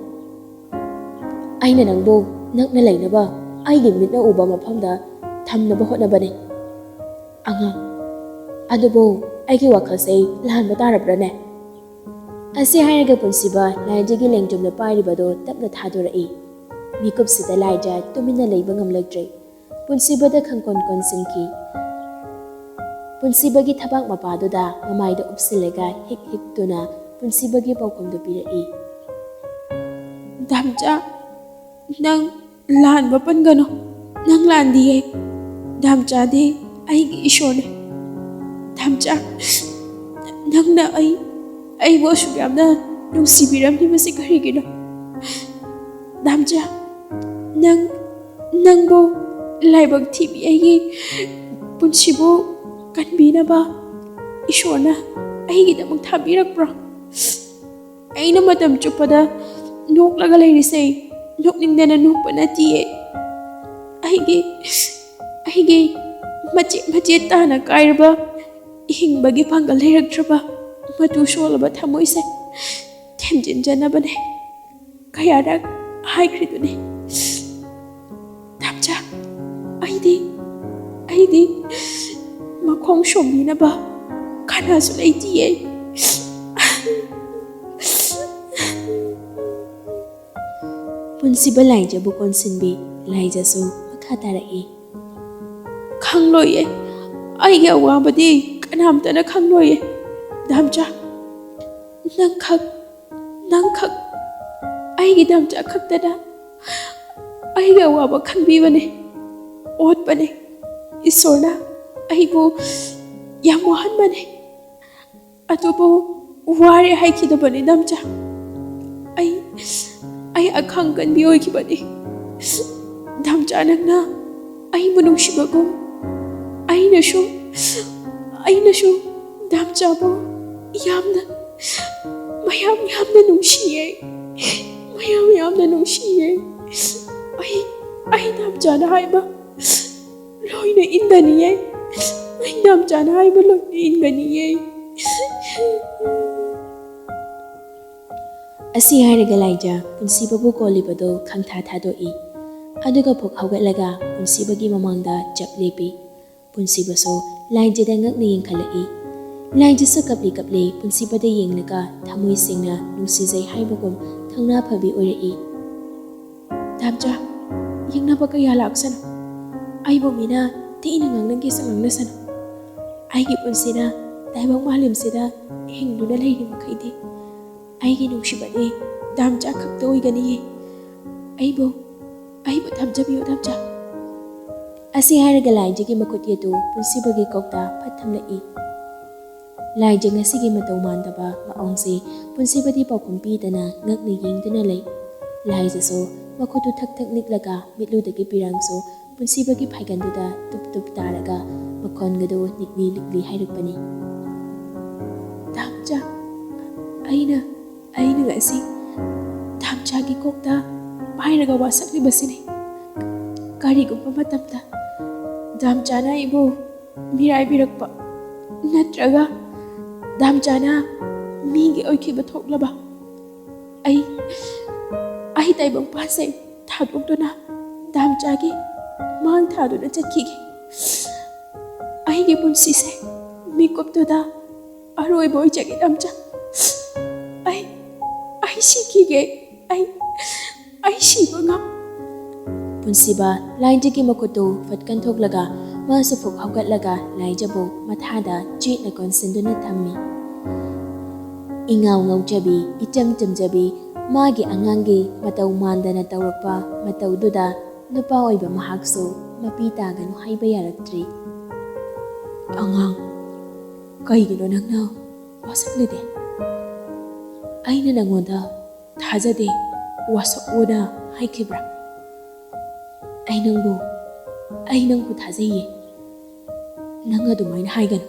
ꯑꯩꯅ ꯅꯪꯕꯨ ꯅꯛꯅ ꯂꯩꯅꯕ ꯑꯩꯒꯤ ꯃꯤꯠꯅ ꯎꯕ ꯃꯐꯝꯗ ꯊꯝꯅꯕ ꯍꯣꯠꯅꯕꯅꯦ ꯑꯉꯥꯡ꯫ ꯑꯗꯨꯕꯨ ꯑꯩꯒꯤ ꯋꯥꯈꯜꯁꯦ ꯂꯥꯟꯕ ꯇꯥꯔꯕ꯭ꯔꯥꯅꯦ?" ꯑꯁꯤ ꯍꯥꯏꯔꯒ ꯄꯨꯟꯁꯤꯕ ꯂꯥꯏꯖꯒꯤ ꯂꯦꯡꯖꯨꯝꯗ ꯄꯥꯏꯔꯤꯕꯗꯨ ꯇꯞꯅ ꯊꯥꯗꯣꯔꯛꯏ꯫ ꯃꯤꯀꯨꯞꯁꯤꯗ ꯂꯥꯏꯖ ꯇꯨꯃꯤꯟꯅ ꯂꯩꯕ ꯉꯝꯂꯛꯇ꯭ꯔꯦ꯫ ꯄꯨꯟꯁꯤꯕꯗ ꯈꯪꯀꯣꯟ ꯀꯣꯟꯁꯤꯟꯈꯤ꯫ ꯄꯨꯟꯁꯤꯕꯒꯤ ꯊꯕꯥꯛ ꯃꯄꯥꯗꯨꯗ ꯃꯃꯥꯏꯗ ꯎꯞꯁꯤꯜꯂꯒ ꯍꯤꯛ ꯍꯤꯛꯇꯨꯅ ꯄꯨꯟꯁꯤꯕꯒꯤ ꯄꯥꯎꯈꯨꯝꯗꯨ ꯄꯤꯔꯛꯏ꯫ "ꯗꯥꯝꯆꯥ, ꯅꯪ ꯂꯥꯟꯕ ꯄꯟꯒꯅꯨ꯫ ꯅꯪ ꯂꯥꯟꯗꯤꯌꯦ꯫ ꯗꯥꯝꯆꯥꯗꯤ ꯑꯩꯒꯤ ꯏꯁꯣꯔꯅꯦ꯫ ꯗꯥꯝꯆꯥ, ꯅꯪꯅ ꯑꯩ, ꯑꯩꯕꯨ ꯑꯁꯨꯛ ꯌꯥꯝꯅ ꯅꯨꯡꯁꯤꯕꯤꯔꯝꯂꯤꯕꯁꯤ ꯀꯔꯤꯒꯤꯅꯣ? ꯗꯥꯝꯆꯥ, ꯅꯪ, ꯅꯪꯕꯨ ꯂꯥꯏꯕꯛ ꯊꯤꯕꯤ ꯑꯩꯒꯤ ꯄꯨꯟꯁꯤꯕꯨ ꯀꯟꯕꯤꯅꯕ ꯏꯁꯣꯔꯅ ꯑꯩꯒꯤꯗꯃꯛ ꯊꯥꯕꯤꯔꯛꯄ꯭ꯔꯣ? ꯑꯩꯅ ꯃꯇꯝ ꯆꯨꯞꯄꯗ ꯅꯣꯛꯂꯒ ꯂꯩꯔꯤꯁꯦ ꯅꯣꯛꯅꯤꯡꯗꯅ ꯅꯣꯛꯄ ꯅꯠꯇꯤꯌꯦ꯫ ꯑꯩꯒꯤ, ꯑꯩꯒꯤ ꯃꯆꯦꯠ ꯃꯆꯦꯠ ꯇꯥꯅ ꯀꯥꯏꯔꯕ, ꯍꯤꯡꯕꯒꯤ ꯄꯥꯡꯒꯜ ꯂꯩꯔꯛꯇ꯭ꯔꯕ, ꯃꯇꯨ ꯁꯣꯜꯂꯕ ꯊꯃꯣꯏꯁꯦ ꯊꯦꯝꯖꯤꯟꯖꯅꯕꯅꯦ꯫ ꯀꯌꯥꯔꯛ ꯍꯥꯏꯈ꯭ꯔꯤꯗꯨꯅꯤ꯫ ꯗꯥꯝꯆꯥ, ꯑꯩꯗꯤ, ꯑꯩꯗꯤ ꯃꯈꯣꯡ ꯁꯣꯝꯕꯤꯅꯕ ꯀꯅꯥꯁꯨ ꯂꯩꯇꯤꯌꯦ꯫" ꯄꯨꯟꯁꯤꯕ ꯂꯥꯏꯖꯕꯨ ꯀꯣꯟꯁꯤꯟꯕꯤ ꯂꯥꯏꯖꯁꯨ ꯃꯈꯥ ꯇꯥꯔꯛꯏ꯫ "ꯈꯪꯂꯣꯏꯌꯦ, ꯑꯩꯒꯤ ꯑꯋꯥꯕꯗꯤ ꯀꯅꯥꯝꯇꯅ ꯈꯪꯂꯣꯏꯌꯦ꯫ ꯗꯥꯝꯆꯥ, ꯅꯪꯈꯛ, ꯅꯪꯈꯛ, ꯑꯩꯒꯤ ꯗꯥꯝꯆꯥ ꯈꯛꯇꯅ ꯑꯩꯒꯤ ꯑꯋꯥꯕ ꯈꯪꯕꯤꯕꯅꯦ, ꯑꯣꯠꯄꯅꯦ꯫ ꯏꯁꯣꯔꯅ ꯑꯩꯕꯨ ꯌꯥꯝ ꯋꯥꯍꯟꯕꯅꯦ꯫ ꯑꯗꯨꯕꯨ ꯋꯥꯔꯦ ꯍꯥꯏꯈꯤꯗꯕꯅꯤ, ꯗꯥꯝꯆꯥ꯫ ꯑꯩ, ꯑꯩ ꯑꯈꯥꯡ ꯀꯟꯕꯤ ꯑꯣꯏꯈꯤꯕꯅꯤ꯫ ꯗꯥꯝꯆꯥ, ꯅꯪꯅ ꯑꯩꯕꯨ ꯅꯨꯡꯁꯤꯕꯒꯨꯝ, ꯑꯩꯅꯁꯨ, ꯑꯩꯅꯁꯨ ꯗꯥꯝꯆꯥꯕꯨ ꯌꯥꯝꯅ, ꯃꯌꯥꯝ ꯌꯥꯝꯅ ꯅꯨꯡꯁꯤꯌꯦ꯫ ꯃꯌꯥꯝ ꯌꯥꯝꯅ ꯅꯨꯡꯁꯤꯌꯦ꯫ ꯑꯩ, ꯑꯩ ꯗꯥꯝꯆꯥꯅ ꯍꯥꯏꯕ ꯂꯣꯏꯅ ꯏꯟꯒꯅꯤꯌꯦ꯫ ꯑꯩ ꯗꯥꯝꯆꯥꯅ ꯍꯥꯏꯕ ꯂꯣꯏꯅ ꯏꯟꯒꯅꯤꯌꯦ꯫ ꯑꯁꯤ ꯍꯥꯏꯔꯒ ꯂꯥꯏꯖ ꯄꯨꯟꯁꯤꯕꯕꯨ ꯀꯣꯜꯂꯤꯕꯗꯨ ꯈꯪꯊꯥ ꯊꯥꯗꯣꯛꯏ꯫ ꯑꯗꯨꯒ ꯐꯨꯛ ꯍꯧꯒꯠꯂꯒ ꯄꯨꯟꯁꯤꯕꯒꯤ ꯃꯃꯥꯡꯗ ꯆꯞ ꯂꯦꯞꯄꯤ꯫ ꯄꯨꯟꯁꯤꯕꯁꯨ ꯂꯥꯏꯖꯗ ꯉꯛꯅ ꯌꯦꯡꯈꯠꯂꯛꯏ꯫ ꯂꯥꯏꯖꯁꯨ ꯀꯞꯂꯤ ꯀꯞꯂꯤ ꯄꯨꯟꯁꯤꯕꯗ ꯌꯦꯡꯂꯒ ꯊꯃꯣꯏ ꯁꯦꯡꯅ ꯅꯨꯡꯁꯤꯖꯩ ꯍꯥꯏꯕꯒꯨꯝ ꯊꯧꯅꯥ ꯐꯕꯤ ꯑꯣꯏꯔꯛꯏ꯫ ꯗꯥꯝꯆꯥ, ꯌꯦꯡꯅꯕ ꯀꯌꯥ ꯂꯥꯛꯁꯅꯨ꯫ ꯑꯩꯕꯨ ꯃꯤꯅ ꯊꯤꯅ ꯉꯥꯡꯅꯒꯦꯁꯨ ꯉꯥꯡꯅꯁꯅꯨ꯫ ꯑꯩꯒꯤ ꯄꯨꯟꯁꯤꯅ ꯇꯥꯏꯕꯪ ꯃꯥꯂꯦꯝꯁꯤꯗ ꯍꯤꯡꯗꯨꯅ ꯂꯩꯔꯤ ꯃꯈꯩꯗꯤ ꯑꯩꯒꯤ ꯅꯨꯡꯁꯤꯕꯗꯤ ꯗꯥꯝꯆꯥ ꯈꯛꯇ ꯑꯣꯏꯒꯅꯤꯌꯦ꯫ ꯑꯩꯕꯨ, ꯑꯩꯕꯨ ꯊꯥꯖꯕꯤꯌꯨ, ꯗꯥꯝꯆꯥ꯫ ꯑꯁꯤ ꯍꯥꯏꯔꯒ ꯂꯥꯏꯖꯒꯤ ꯃꯈꯨꯠ ꯌꯦꯠꯇꯨ ꯄꯨꯟꯁꯤꯕꯒꯤ ꯀꯣꯛꯇ ꯐꯠ ꯊꯝꯂꯛꯏ꯫ ꯂꯥꯏꯖ ꯉꯁꯤꯒꯤ ꯃꯇꯧ ꯃꯥꯟꯗꯕ ꯃꯑꯣꯡꯁꯤ ꯄꯨꯟꯁꯤꯕꯗꯤ ꯄꯥꯎꯈꯨꯝ ꯄꯤꯗꯅ ꯉꯛꯅ ꯌꯦꯡꯗꯨꯅ ꯂꯩ꯫ ꯂꯥꯏꯖꯁꯨ ꯃꯈꯨꯠꯇꯨ ꯊꯛ ꯊꯛ ꯅꯤꯛꯂꯒ ꯃꯤꯠꯂꯨꯗꯒꯤ ꯄꯤꯔꯥꯡꯁꯨ ꯄꯨꯟꯁꯤꯕꯒꯤ ꯐꯥꯏꯒꯟꯗꯨꯗ ꯇꯨꯞ ꯇꯨꯞ ꯇꯥꯔꯒ ꯃꯈꯣꯟꯒꯗꯨ ꯅꯤꯛꯂꯤ ꯅꯤꯛꯂꯤ ꯍꯥꯏꯔꯛꯄꯅꯤ꯫ ꯗꯥꯝꯆꯥ, ꯑꯩꯅ, ꯑꯩꯅ ꯉꯁꯤ ꯗꯥꯝꯆꯥꯒꯤ ꯀꯣꯛꯇ ꯄꯥꯏꯔꯒ ꯋꯥꯁꯛꯂꯤꯕꯁꯤꯅꯤ꯫ ꯀꯔꯤꯒꯨꯝꯕ ꯃꯇꯝꯗ ꯗꯥꯝꯆꯥꯅ ꯑꯩꯕꯨ ꯃꯤꯔꯥꯏꯕꯤꯔꯛꯄ ꯅꯠꯇ꯭ꯔꯒ ꯗꯥꯝꯆꯥꯅ ꯃꯤꯒꯤ ꯑꯣꯏꯈꯤꯕ ꯊꯣꯛꯂꯕ ꯑꯩ, ꯑꯩ ꯇꯥꯏꯕꯪꯄꯥꯟꯁꯦ ꯊꯥꯗꯣꯛꯇꯨꯅ ꯗꯥꯝꯆꯥꯒꯤ ꯃꯥꯡ ꯊꯥꯗꯨꯅ ꯆꯠꯈꯤꯒꯦ꯫ ꯑꯩꯒꯤ ꯄꯨꯟꯁꯤꯁꯦ ꯃꯤꯀꯨꯞꯇꯨꯗ ꯑꯔꯣꯏꯕ ꯑꯣꯏꯖꯒꯦ, ꯗꯥꯝꯆꯥ꯫ ꯑꯩ, ꯑꯩ ꯁꯤꯈꯤꯒꯦ꯫ ꯑꯩ, ꯑꯩ ꯁꯤꯕ ꯉꯝ꯫ ꯄꯨꯟꯁꯤꯕ ꯂꯥꯏꯖꯒꯤ ꯃꯈꯨꯠꯇꯨ ꯐꯠ ꯀꯟꯊꯣꯛꯂꯒ ꯃꯥꯁꯨ ꯐꯨꯛ ꯍꯧꯒꯠꯂꯒ ꯂꯥꯏꯖꯕꯨ ꯃꯊꯥꯗ ꯆꯦꯠꯅ ꯀꯣꯟꯁꯤꯟꯗꯨꯅ ꯊꯝꯃꯤ꯫ ꯏꯉꯥꯎ ꯉꯥꯎꯖꯕꯤ, ꯏꯆꯝ ꯆꯝꯖꯕꯤ, ꯃꯥꯒꯤ ꯑꯉꯥꯡꯒꯤ ꯃꯇꯧ ꯃꯥꯟꯗꯅ ꯇꯧꯔꯛꯄ ꯃꯇꯧꯗꯨꯗ ꯅꯨꯄꯥ ꯑꯣꯏꯕ ꯃꯍꯥꯛꯁꯨ ꯃꯄꯤ ꯇꯥꯒꯅꯨ ꯍꯥꯏꯕ ꯌꯥꯔꯛꯇ꯭ꯔꯤ꯫ ꯑꯉꯥꯡ, ꯀꯩꯒꯤꯅꯣ ꯅꯪꯅ ꯋꯥꯁꯛꯂꯤꯗꯦ? ꯑꯩꯅ ꯅꯪꯉꯣꯟꯗ "ꯊꯥꯖꯗꯦ, ꯋꯥꯁꯛꯑꯣꯅ" ꯍꯥꯏꯈꯤꯕ꯭ꯔꯥ? ꯑꯩ ꯅꯪꯕꯨ, ꯑꯩ ꯅꯪꯕꯨ ꯊꯥꯖꯩꯌꯦ꯫ ꯅꯪ ꯑꯗꯨꯃꯥꯏꯅ ꯍꯥꯏꯒꯅꯨ꯫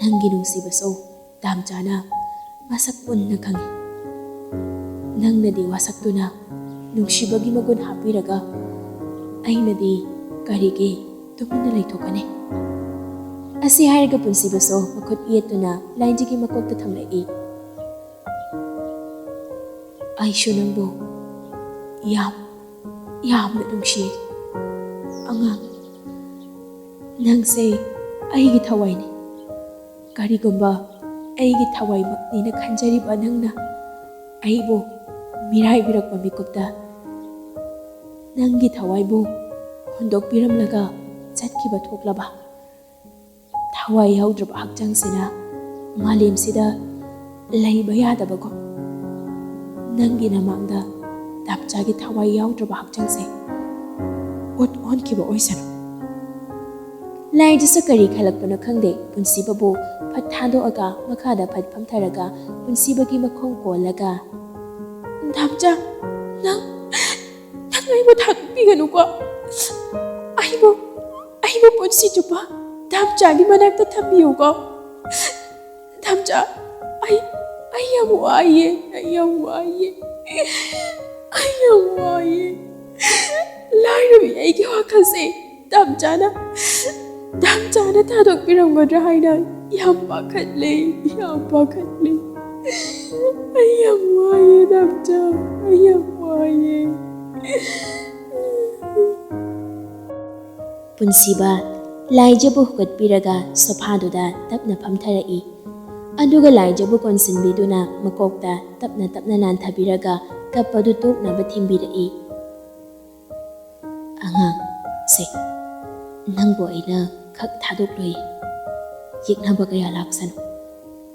ꯅꯪꯒꯤ ꯅꯨꯡꯁꯤꯕꯁꯨ ꯗꯥꯝꯆꯥꯅ ꯃꯁꯛ ꯃꯨꯟꯅ ꯈꯪꯏ꯫ ꯅꯪꯅꯗꯤ ꯋꯥꯁꯛꯇꯨꯅ ꯅꯨꯡꯁꯤꯕꯒꯤ ꯃꯒꯨꯟ ꯍꯥꯞꯄꯤꯔꯒ, ꯑꯩꯅꯗꯤ ꯀꯔꯤꯒꯤ ꯇꯨꯃꯤꯟꯅ ꯂꯩꯊꯣꯛꯀꯅꯤ? ꯑꯁꯤ ꯍꯥꯏꯔꯒ ꯄꯨꯟꯁꯤꯕꯁꯨ ꯃꯈꯨꯠ ꯌꯦꯠꯇꯨꯅ ꯂꯥꯏꯖꯒꯤ ꯃꯀꯣꯛꯇ ꯊꯝꯂꯛꯏ꯫ ꯑꯩꯁꯨ ꯅꯪꯕꯨ ꯌꯥꯝ, ꯌꯥꯝꯅ ꯅꯨꯡꯁꯤꯌꯦ ꯑꯉꯥꯡ꯫ ꯅꯪꯁꯦ ꯑꯩꯒꯤ ꯊꯋꯥꯏꯅꯤ꯫ ꯀꯔꯤꯒꯨꯝꯕ ꯑꯩꯒꯤ ꯊꯋꯥꯏꯃꯛꯅꯤꯅ ꯈꯟꯖꯔꯤꯕ ꯅꯪꯅ ꯑꯩꯕꯨ ꯃꯤꯔꯥꯏꯕꯤꯔꯛꯄ ꯃꯤꯀꯨꯞꯇ, ꯅꯪꯒꯤ ꯊꯋꯥꯏꯕꯨ ꯍꯨꯟꯗꯣꯛꯄꯤꯔꯝꯂꯒ ꯆꯠꯈꯤꯕ ꯊꯣꯛꯂꯕ? ꯊꯋꯥꯏ ꯌꯥꯎꯗ꯭ꯔꯕ ꯍꯛꯆꯥꯡꯁꯤꯅ ꯃꯥꯂꯦꯝꯁꯤꯗ ꯂꯩꯕ ꯌꯥꯗꯕꯒꯨꯝ, ꯅꯪꯒꯤ ꯅꯃꯥꯡꯗ ꯗꯥꯝꯆꯥꯒꯤ ꯊꯋꯥꯏ ꯌꯥꯎꯗ꯭ꯔꯕ ꯍꯛꯆꯥꯡꯁꯦ ꯑꯣꯠ ꯑꯣꯟꯈꯤꯕ ꯑꯣꯏꯁꯅꯨ꯫ ꯂꯥꯏꯖꯁꯨ ꯀꯔꯤ ꯈꯜꯂꯛꯄꯅꯣ ꯈꯪꯗꯦ, ꯄꯨꯟꯁꯤꯕꯕꯨ ꯐꯠ ꯊꯥꯗꯣꯛꯑꯒ ꯃꯈꯥꯗ ꯐꯠ ꯐꯝꯊꯔꯒ ꯄꯨꯟꯁꯤꯕꯒꯤ ꯃꯈꯣꯡ ꯀꯣꯜꯂꯒ, "ꯗꯥꯝꯆꯥ, ꯅꯪ, ꯅꯪ ꯑꯩꯕꯨ ꯊꯥꯗꯣꯛꯄꯤꯒꯅꯨꯀꯣ꯫ ꯑꯩꯕꯨ, ꯑꯩꯕꯨ ꯄꯨꯟꯁꯤ ꯆꯨꯞꯄ ꯗꯥꯝꯆꯥꯒꯤ ꯃꯅꯥꯛꯇ ꯊꯝꯕꯤꯌꯨꯀꯣ꯫ ꯗꯥꯝꯆꯥ, ꯑꯩ, ꯑꯩ ꯌꯥꯝ ꯋꯥꯏꯌꯦ, ꯑꯩ ꯌꯥꯝ ꯋꯥꯏꯌꯦ, ꯑꯩ ꯌꯥꯝ ꯋꯥꯏꯌꯦ꯫ ꯂꯥꯏꯔꯕꯤ ꯑꯩꯒꯤ ꯋꯥꯈꯜꯁꯦ ꯗꯥꯝꯆꯥꯅ, ꯗꯥꯝꯆꯥꯅ ꯊꯥꯗꯣꯛꯄꯤꯔꯝꯒꯗ꯭ꯔꯥ ꯍꯥꯏꯅ ꯌꯥꯝ ꯄꯥꯈꯠꯂꯦ, ꯌꯥꯝ ꯄꯥꯈꯠꯂꯦ꯫ ꯑꯩ ꯌꯥꯝ ꯋꯥꯏꯌꯦ ꯗꯥꯝꯆꯥ, ꯑꯩ ꯌꯥꯝ ꯋꯥꯏꯌꯦ꯫" ꯄꯨꯟꯁꯤꯕ ꯂꯥꯏꯖꯕꯨ ꯍꯨꯒꯠꯄꯤꯔꯒ ꯁꯣꯐꯥꯗꯨꯗ ꯇꯞꯅ ꯐꯝꯊꯔꯛꯏ꯫ ꯑꯗꯨꯒ ꯂꯥꯏꯖꯕꯨ ꯀꯣꯟꯁꯤꯟꯕꯤꯗꯨꯅ ꯃꯀꯣꯛꯇ ꯇꯞꯅ ꯇꯞꯅ ꯅꯥꯟꯊꯕꯤꯔꯒ ꯀꯞꯄꯗꯨ ꯇꯣꯛꯅꯕ ꯊꯤꯡꯕꯤꯔꯛꯏ꯫ "ꯑꯉꯥꯡ, ꯁꯦ, ꯅꯪꯕꯨ ꯑꯩꯅ ꯈꯛ ꯊꯥꯗꯣꯛꯂꯣꯏ꯫ ꯌꯦꯛꯅꯕ ꯀꯌꯥ ꯂꯥꯛꯁꯅꯨ꯫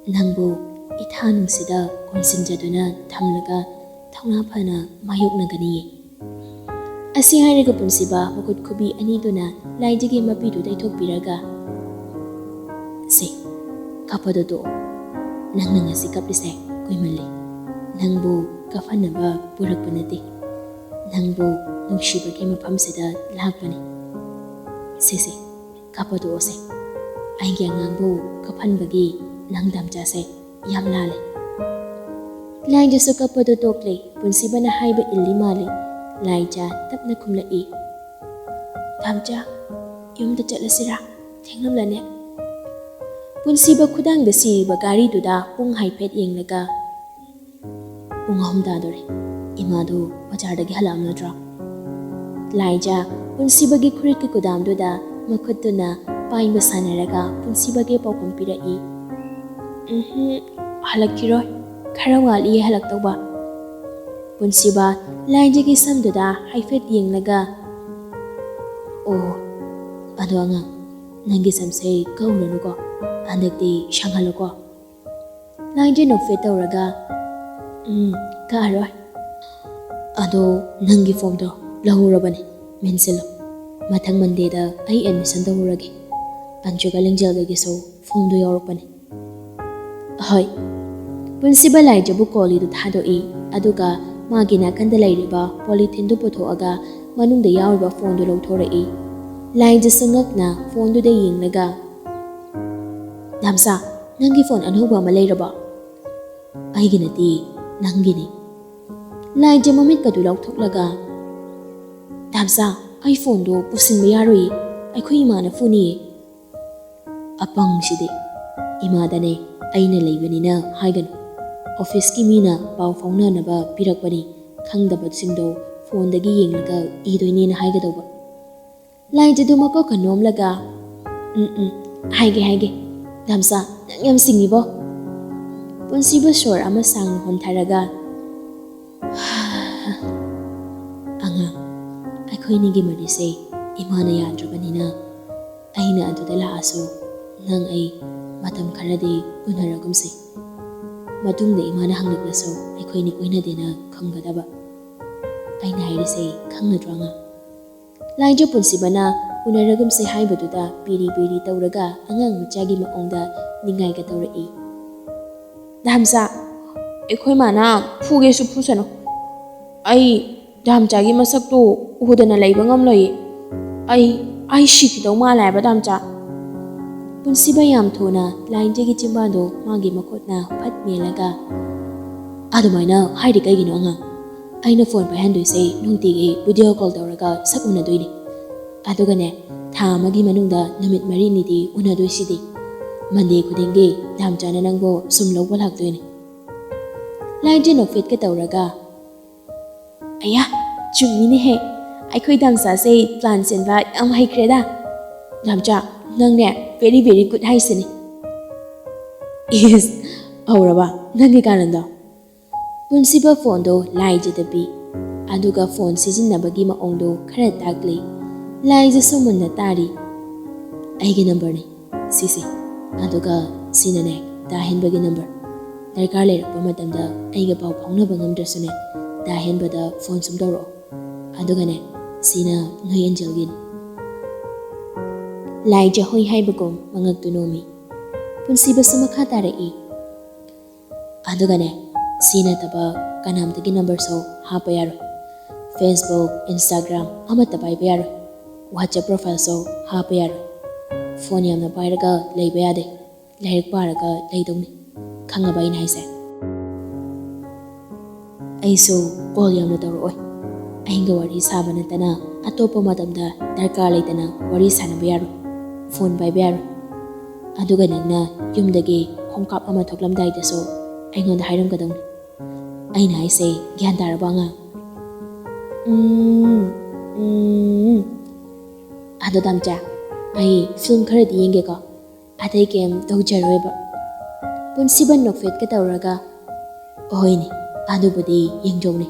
ꯅꯪꯕꯨ ꯏꯊꯥ ꯅꯨꯡꯁꯤꯗ ꯀꯣꯟꯁꯤꯟꯖꯗꯨꯅ ꯊꯝꯂꯒ ꯊꯧꯅꯥ ꯐꯅ ꯃꯥꯌꯣꯛꯅꯒꯅꯤꯌꯦ꯫" ꯑꯁꯤ ꯍꯥꯏꯔꯒ ꯄꯨꯟꯁꯤꯕ ꯃꯈꯨꯠ ꯈꯨꯕꯤ ꯑꯅꯤꯗꯨꯅ ꯂꯥꯏꯖꯒꯤ ꯃꯄꯤꯗꯨ ꯇꯩꯊꯣꯛꯄꯤꯔꯒ, "ꯁꯦ, ꯀꯞꯄꯗꯣ ꯇꯣꯛꯑꯣ꯫ ꯅꯪꯅ ꯉꯁꯤ ꯀꯞꯂꯤꯁꯦ ꯀꯨꯏꯃꯜꯂꯤ꯫ ꯅꯪꯕꯨ ꯀꯞꯍꯟꯅꯕ ꯄꯨꯔꯛꯄ ꯅꯠꯇꯦ꯫ ꯅꯪꯕꯨ ꯅꯨꯡꯁꯤꯕꯒꯤ ꯃꯐꯝꯁꯤꯗ ꯂꯥꯛꯄꯅꯤ꯫ ꯁꯦ ꯁꯦ, ꯀꯞꯄ ꯇꯣꯛꯑꯣꯁꯦ꯫ ꯑꯩꯒꯤ ꯑꯉꯥꯡꯕꯨ ꯀꯞꯍꯟꯕꯒꯤ ꯅꯪ ꯗꯥꯝꯆꯥꯁꯦ ꯌꯥꯝ ꯂꯥꯜꯂꯦ꯫ ꯂꯥꯏꯖꯁꯨ ꯀꯞꯄꯗꯨ ꯇꯣꯛꯂꯦ꯫ ꯄꯨꯟꯁꯤꯕꯅ ꯍꯥꯏꯕ ꯏꯜꯂꯤ ꯃꯥꯜꯂꯦ꯫ ꯂꯥꯏꯖ ꯇꯞꯅ ꯈꯨꯝꯂꯛꯏ, "ꯗꯥꯝꯆꯥ, ꯌꯨꯝꯗ ꯆꯠꯂꯁꯤꯔꯥ? ꯊꯦꯡꯂꯝꯂꯅꯤ꯫" ꯄꯨꯟꯁꯤꯕ ꯈꯨꯗꯥꯡꯗ ꯁꯤꯔꯤꯕ ꯘꯥꯔꯤꯗꯨꯗ ꯄꯨꯡ ꯍꯥꯏꯐꯦꯠ ꯌꯦꯡꯂꯒ, "ꯄꯨꯡ ꯑꯍꯨꯝ ꯇꯥꯗꯣꯔꯦ꯫ ꯏꯃꯥꯗꯨ ꯕꯖꯥꯔꯗꯒꯤ ꯍꯜꯂꯛꯑꯝꯃꯗ꯭ꯔꯣ?" ꯂꯥꯏꯖ ꯄꯨꯟꯁꯤꯕꯒꯤ ꯈꯨꯔꯤꯠꯀꯤ ꯀꯨꯗꯥꯝꯗꯨꯗ ꯃꯈꯨꯠꯇꯨꯅ ꯄꯥꯏꯕ ꯁꯥꯟꯅꯔꯒ ꯄꯨꯟꯁꯤꯕꯒꯤ ꯄꯥꯎꯈꯨꯝ ꯄꯤꯔꯛꯏ, "ꯎꯝꯍꯨꯝ, ꯍꯜꯂꯛꯈꯤꯔꯣꯏ꯫ ꯈꯔ ꯋꯥꯠꯂꯤꯌꯦ ꯍꯜꯂꯛꯇꯧꯕ꯫" ꯄꯨꯟꯁꯤꯕ ꯂꯥꯏꯖꯒꯤ ꯁꯝꯗꯨꯗ ꯍꯥꯏꯐꯦꯠ ꯌꯦꯡꯂꯒ, "ꯑꯣ, ꯑꯗꯣ ꯑꯉꯥꯡ, ꯅꯪꯒꯤ ꯁꯝꯁꯦ ꯀꯛꯎꯔꯅꯨꯀꯣ꯫ ꯍꯟꯗꯛꯇꯤ ꯁꯪꯍꯜꯂꯨꯀꯣ꯫" ꯂꯥꯏꯖ ꯅꯣꯛꯐꯦꯠ ꯇꯧꯔꯒ, "ꯎꯝ, ꯀꯛꯑꯔꯣꯏ꯫ ꯑꯗꯣ ꯅꯪꯒꯤ ꯐꯣꯝꯗꯣ ꯂꯧꯍꯧꯔꯕꯅꯦ, ꯃꯦꯟꯁꯤꯜꯂꯣ꯫ ꯃꯊꯪ ꯃꯟꯗꯦꯗ ꯑꯩ ꯑꯦꯗꯃꯤꯁꯟ ꯇꯧꯔꯨꯔꯒꯦ꯫ ꯑꯟꯖꯨꯒ ꯂꯤꯡꯖꯦꯜꯒꯒꯤꯁꯨ ꯐꯣꯝꯗꯣ ꯌꯥꯎꯔꯛꯄꯅꯦ꯫" ꯍꯣꯏ꯫ ꯄꯨꯟꯁꯤꯕ ꯂꯥꯏꯖꯕꯨ ꯀꯣꯂꯤꯗꯨ ꯊꯥꯗꯣꯛꯏ, ꯑꯗꯨꯒ ꯃꯥꯒꯤ ꯅꯥꯀꯟꯗ ꯂꯩꯔꯤꯕ ꯄꯣꯂꯤꯊꯤꯟꯗꯨ ꯄꯨꯊꯣꯛꯑꯒ ꯃꯅꯨꯡꯗ ꯌꯥꯎꯔꯤꯕ ꯐꯣꯟꯗꯨ ꯂꯧꯊꯣꯔꯛꯏ꯫ ꯂꯥꯏꯖꯁꯨ ꯉꯛꯅ ꯐꯣꯟꯗꯨꯗ ꯌꯦꯡꯂꯒ, "ꯗꯥꯝꯆꯥ, ꯅꯪꯒꯤ ꯐꯣꯟ ꯑꯅꯧꯕ ꯑꯃ ꯂꯩꯔꯕꯣ?" "ꯑꯩꯒꯤ ꯅꯠꯇꯦ, ꯅꯪꯒꯤꯅꯤ꯫" ꯂꯥꯏꯖ ꯃꯃꯤꯠꯀꯗꯨ ꯂꯥꯎꯊꯣꯛꯂꯒ, "ꯗꯥꯝꯆꯥ, ꯑꯩ ꯐꯣꯟꯗꯣ ꯄꯨꯁꯤꯟꯕ ꯌꯥꯔꯣꯏꯌꯦ, ꯑꯩꯈꯣꯏ ꯏꯃꯥꯅ ꯐꯨꯅꯤꯌꯦ꯫" "ꯑꯄꯪꯁꯤꯗꯤ, ꯏꯃꯥꯗꯅꯦ ꯑꯩꯅ ꯂꯩꯕꯅꯤꯅ ꯍꯥꯏꯒꯅꯨ꯫ ꯑꯣꯐꯤꯁꯀꯤ ꯃꯤꯅ ꯄꯥꯎ ꯐꯥꯎꯅꯅꯕ ꯄꯤꯔꯛꯄꯅꯤ, ꯈꯪꯗꯕꯁꯤꯡꯗꯣ ꯐꯣꯟꯗꯒꯤ ꯌꯦꯡꯂꯒ ꯏꯗꯣꯏꯅꯦꯅ ꯍꯥꯏꯒꯗꯧꯕ꯫" ꯂꯥꯏꯖꯗꯨ ꯃꯀꯣꯛꯀ ꯅꯣꯝꯂꯒ, "ꯎꯝ, ꯎꯝ, ꯍꯥꯏꯒꯦ, ꯍꯥꯏꯒꯦ꯫ ꯗꯥꯝꯆꯥ, ꯅꯪ ꯌꯥꯝ ꯁꯤꯡꯉꯤꯕꯣ꯫" ꯄꯨꯟꯁꯤꯕ ꯁꯣꯔ ꯑꯃ ꯁꯥꯡꯅ ꯍꯣꯟꯊꯔꯒ, "ꯑꯉꯥꯡ, ꯑꯩꯈꯣꯏꯅꯤꯒꯤ ꯃꯔꯤꯁꯦ ꯏꯃꯥꯅ ꯌꯥꯗ꯭ꯔꯕꯅꯤꯅ, ꯑꯩꯅ ꯑꯗꯨꯗ ꯂꯥꯛꯑꯁꯨ ꯅꯪ ꯑꯩ ꯃꯇꯝ ꯈꯔꯗꯤ ꯎꯅꯔꯒꯨꯝꯁꯤ꯫ ꯃꯇꯨꯡꯗ ꯏꯃꯥꯅ ꯍꯪꯂꯛꯂꯁꯨ ꯑꯩꯈꯣꯏꯅꯤ ꯀꯣꯏꯅꯗꯦꯅ ꯈꯨꯝꯒꯗꯕ꯫ ꯑꯩꯅ ꯍꯥꯏꯔꯤꯁꯦ ꯈꯪꯂꯗ꯭ꯔꯣ, ꯑꯉꯥꯡ?" ꯂꯥꯏꯖ ꯄꯨꯟꯁꯤꯕꯅ ꯎꯅꯔꯒꯨꯝꯁꯦ ꯍꯥꯏꯕꯗꯨꯗ ꯄꯤꯔꯤ ꯄꯤꯔꯤ ꯇꯧꯔꯒ ꯑꯉꯥꯡ ꯃꯆꯥꯒꯤ ꯃꯑꯣꯡꯗ ꯅꯤꯡꯉꯥꯏꯒ ꯇꯧꯔꯛꯏ꯫ "ꯗꯥꯝꯆꯥ, ꯑꯩꯈꯣꯏ ꯃꯥꯅ ꯐꯨꯒꯦꯁꯨ ꯐꯨꯁꯅꯨ, ꯑꯩ ꯗꯥꯝꯆꯥꯒꯤ ꯃꯁꯛꯇꯨ ꯎꯗꯅ ꯂꯩꯕ ꯉꯝꯂꯣꯏꯌꯦ꯫ ꯑꯩ ꯑꯩ ꯁꯤꯈꯤꯗꯧ ꯃꯥꯜꯂꯦ ꯍꯥꯏꯕ, ꯗꯥꯝꯆꯥ꯫" ꯄꯨꯟꯁꯤꯕ ꯌꯥꯝ ꯊꯨꯅ ꯂꯥꯏꯟꯖꯒꯤ ꯆꯤꯝꯕꯥꯟꯗꯣ ꯃꯥꯒꯤ ꯃꯈꯨꯠꯅ ꯐꯠ ꯃꯦꯜꯂꯒ, "ꯑꯗꯨꯃꯥꯏꯅ ꯍꯥꯏꯔꯤ ꯀꯩꯒꯤꯅꯣ ꯑꯉꯥꯡ? ꯑꯩꯅ ꯐꯣꯟ ꯄꯥꯏꯍꯟꯗꯣꯏꯁꯦ ꯅꯨꯡꯇꯤꯒꯤ ꯚꯤꯗꯤꯑꯣ ꯀꯣꯜ ꯇꯧꯔꯒ ꯁꯛ ꯎꯅꯗꯣꯏꯅꯤ꯫ ꯑꯗꯨꯒꯅꯦ, ꯊꯥ ꯑꯃꯒꯤ ꯃꯅꯨꯡꯗ ꯅꯨꯃꯤꯠ ꯃꯔꯤꯅꯤꯗꯤ ꯎꯅꯗꯣꯏꯁꯤꯗꯤ꯫ ꯃꯟꯗꯦ ꯈꯨꯗꯤꯡꯒꯤ ꯗꯥꯝꯆꯥꯅ ꯅꯪꯕꯨ ꯁꯨꯝ ꯂꯧꯕ ꯂꯥꯛꯇꯣꯏꯅꯤ꯫" ꯂꯥꯏꯟꯖꯦ ꯅꯣꯛꯐꯦꯠꯀ ꯇꯧꯔꯒ, "ꯑꯌꯥ, ꯆꯨꯝꯃꯤꯅꯦꯍꯦ, ꯑꯩꯈꯣꯏ ꯗꯥꯝꯆꯥꯁꯦ ꯄ꯭ꯂꯥꯟ ꯁꯤꯟꯕ ꯌꯥꯝ ꯍꯩꯈ꯭ꯔꯦꯗ꯫ ꯗꯥꯝꯆꯥ, ꯅꯪꯅꯦ very very good ꯍꯥꯏꯁꯤꯅꯤ꯫" "ꯏꯁ, ꯍꯧꯔꯕ ꯅꯪꯒꯤ ꯀꯥꯔꯟꯗꯣ?" ꯄꯨꯟꯁꯤꯕ ꯐꯣꯟꯗꯣ ꯂꯥꯏꯖꯗ ꯄꯤ, ꯑꯗꯨꯒ ꯐꯣꯟ ꯁꯤꯖꯤꯟꯅꯕꯒꯤ ꯃꯑꯣꯡꯗꯣ ꯈꯔ ꯇꯥꯛꯂꯤ꯫ ꯂꯥꯏꯖꯁꯨ ꯃꯨꯟꯅ ꯇꯥꯔꯤ꯫ "ꯑꯩꯒꯤ ꯅꯝꯕꯔꯅꯤ ꯁꯤꯁꯦ, ꯑꯗꯨꯒ ꯁꯤꯅꯅꯦ ꯗꯥ ꯍꯦꯟꯕꯒꯤ ꯅꯝꯕꯔ꯫ ꯗꯔꯀꯥꯔ ꯂꯩꯔꯛꯄ ꯃꯇꯝꯗ ꯑꯩꯒ ꯄꯥꯎ ꯐꯥꯎꯅꯕ ꯉꯝꯗ꯭ꯔꯁꯨꯅꯦ, ꯗꯥ ꯍꯦꯟꯕꯗ ꯐꯣꯟ ꯁꯨꯝ ꯇꯧꯔꯛꯑꯣ꯫ ꯑꯗꯨꯒꯅꯦ, ꯁꯤꯅ ꯅꯣꯏ ꯑꯦꯟꯖꯦꯜꯒꯤꯅꯤ꯫" ꯂꯥꯏꯖ ꯍꯣꯏ ꯍꯥꯏꯕꯒꯨꯝ ꯃꯉꯛꯇꯨ ꯅꯣꯝꯃꯤ꯫ ꯄꯨꯟꯁꯤꯕꯁꯨ ꯃꯈꯥ ꯇꯥꯔꯛꯏ꯫ "ꯑꯗꯨꯒꯅꯦ, ꯁꯤ ꯅꯠꯇꯕ ꯀꯅꯥꯝꯇꯒꯤ ꯅꯝꯕꯔꯁꯨ ꯍꯥꯞꯄ ꯌꯥꯔꯣꯏ꯫ Facebook, Instagram ꯑꯃꯠꯇ ꯄꯥꯏꯕ ꯌꯥꯔꯣꯏ꯫ WhatsApp profileꯁꯨ ꯍꯥꯞꯄ ꯌꯥꯔꯣꯏ꯫ ꯐꯣꯟ ꯌꯥꯝꯅ ꯄꯥꯏꯔꯒ ꯂꯩꯕ ꯌꯥꯗꯦ꯫ ꯂꯥꯏꯔꯤꯛ ꯄꯥꯔꯒ ꯂꯩꯗꯧꯅꯤ꯫ ꯈꯪꯉꯕ ꯑꯩꯅ ꯍꯥꯏꯁꯦ?" "ꯑꯩꯁꯨ ꯀꯣꯜ ꯌꯥꯝꯅ ꯇꯧꯔꯛꯑꯣꯏ꯫ ꯑꯍꯤꯡꯗ ꯋꯥꯔꯤ ꯁꯥꯕ ꯅꯠꯇꯅ ꯑꯇꯣꯞꯄ ꯃꯇꯝꯗ ꯗꯔꯀꯥꯔ ꯂꯩꯇꯅ ꯋꯥꯔꯤ ꯁꯥꯟꯅꯕ ꯌꯥꯔꯣꯏ, ꯐꯣꯟ ꯄꯥꯏꯕ ꯌꯥꯔꯣꯏ꯫ ꯑꯗꯨꯒ ꯅꯪꯅ ꯌꯨꯝꯗꯒꯤ ꯈꯣꯡꯀꯥꯞ ꯑꯃ ꯊꯣꯛꯂꯝꯗꯥꯏꯗꯁꯨ ꯑꯩꯉꯣꯟꯗ ꯍꯥꯏꯔꯝꯒꯗꯧꯅꯤ꯫ ꯑꯩꯅ ꯍꯥꯏꯁꯦ ꯒ꯭ꯌꯥꯟ ꯇꯥꯔꯕ ꯑꯉꯥꯡ?" "ꯎꯝ, ꯎꯝ꯫ ꯑꯗꯣ ꯗꯥꯝꯆꯥ, ꯑꯩ ꯐꯤꯂꯝ ꯈꯔꯗꯤ ꯌꯦꯡꯒꯦꯀꯣ, ꯑꯇꯩ ꯀꯩꯝ ꯇꯧꯖꯔꯣꯏꯕ꯫" ꯄꯨꯟꯁꯤꯕ ꯅꯣꯛꯐꯦꯠꯀ ꯇꯧꯔꯒ, "ꯍꯣꯏꯅꯦ, ꯑꯗꯨꯕꯨꯗꯤ ꯌꯦꯡꯖꯧꯅꯦ꯫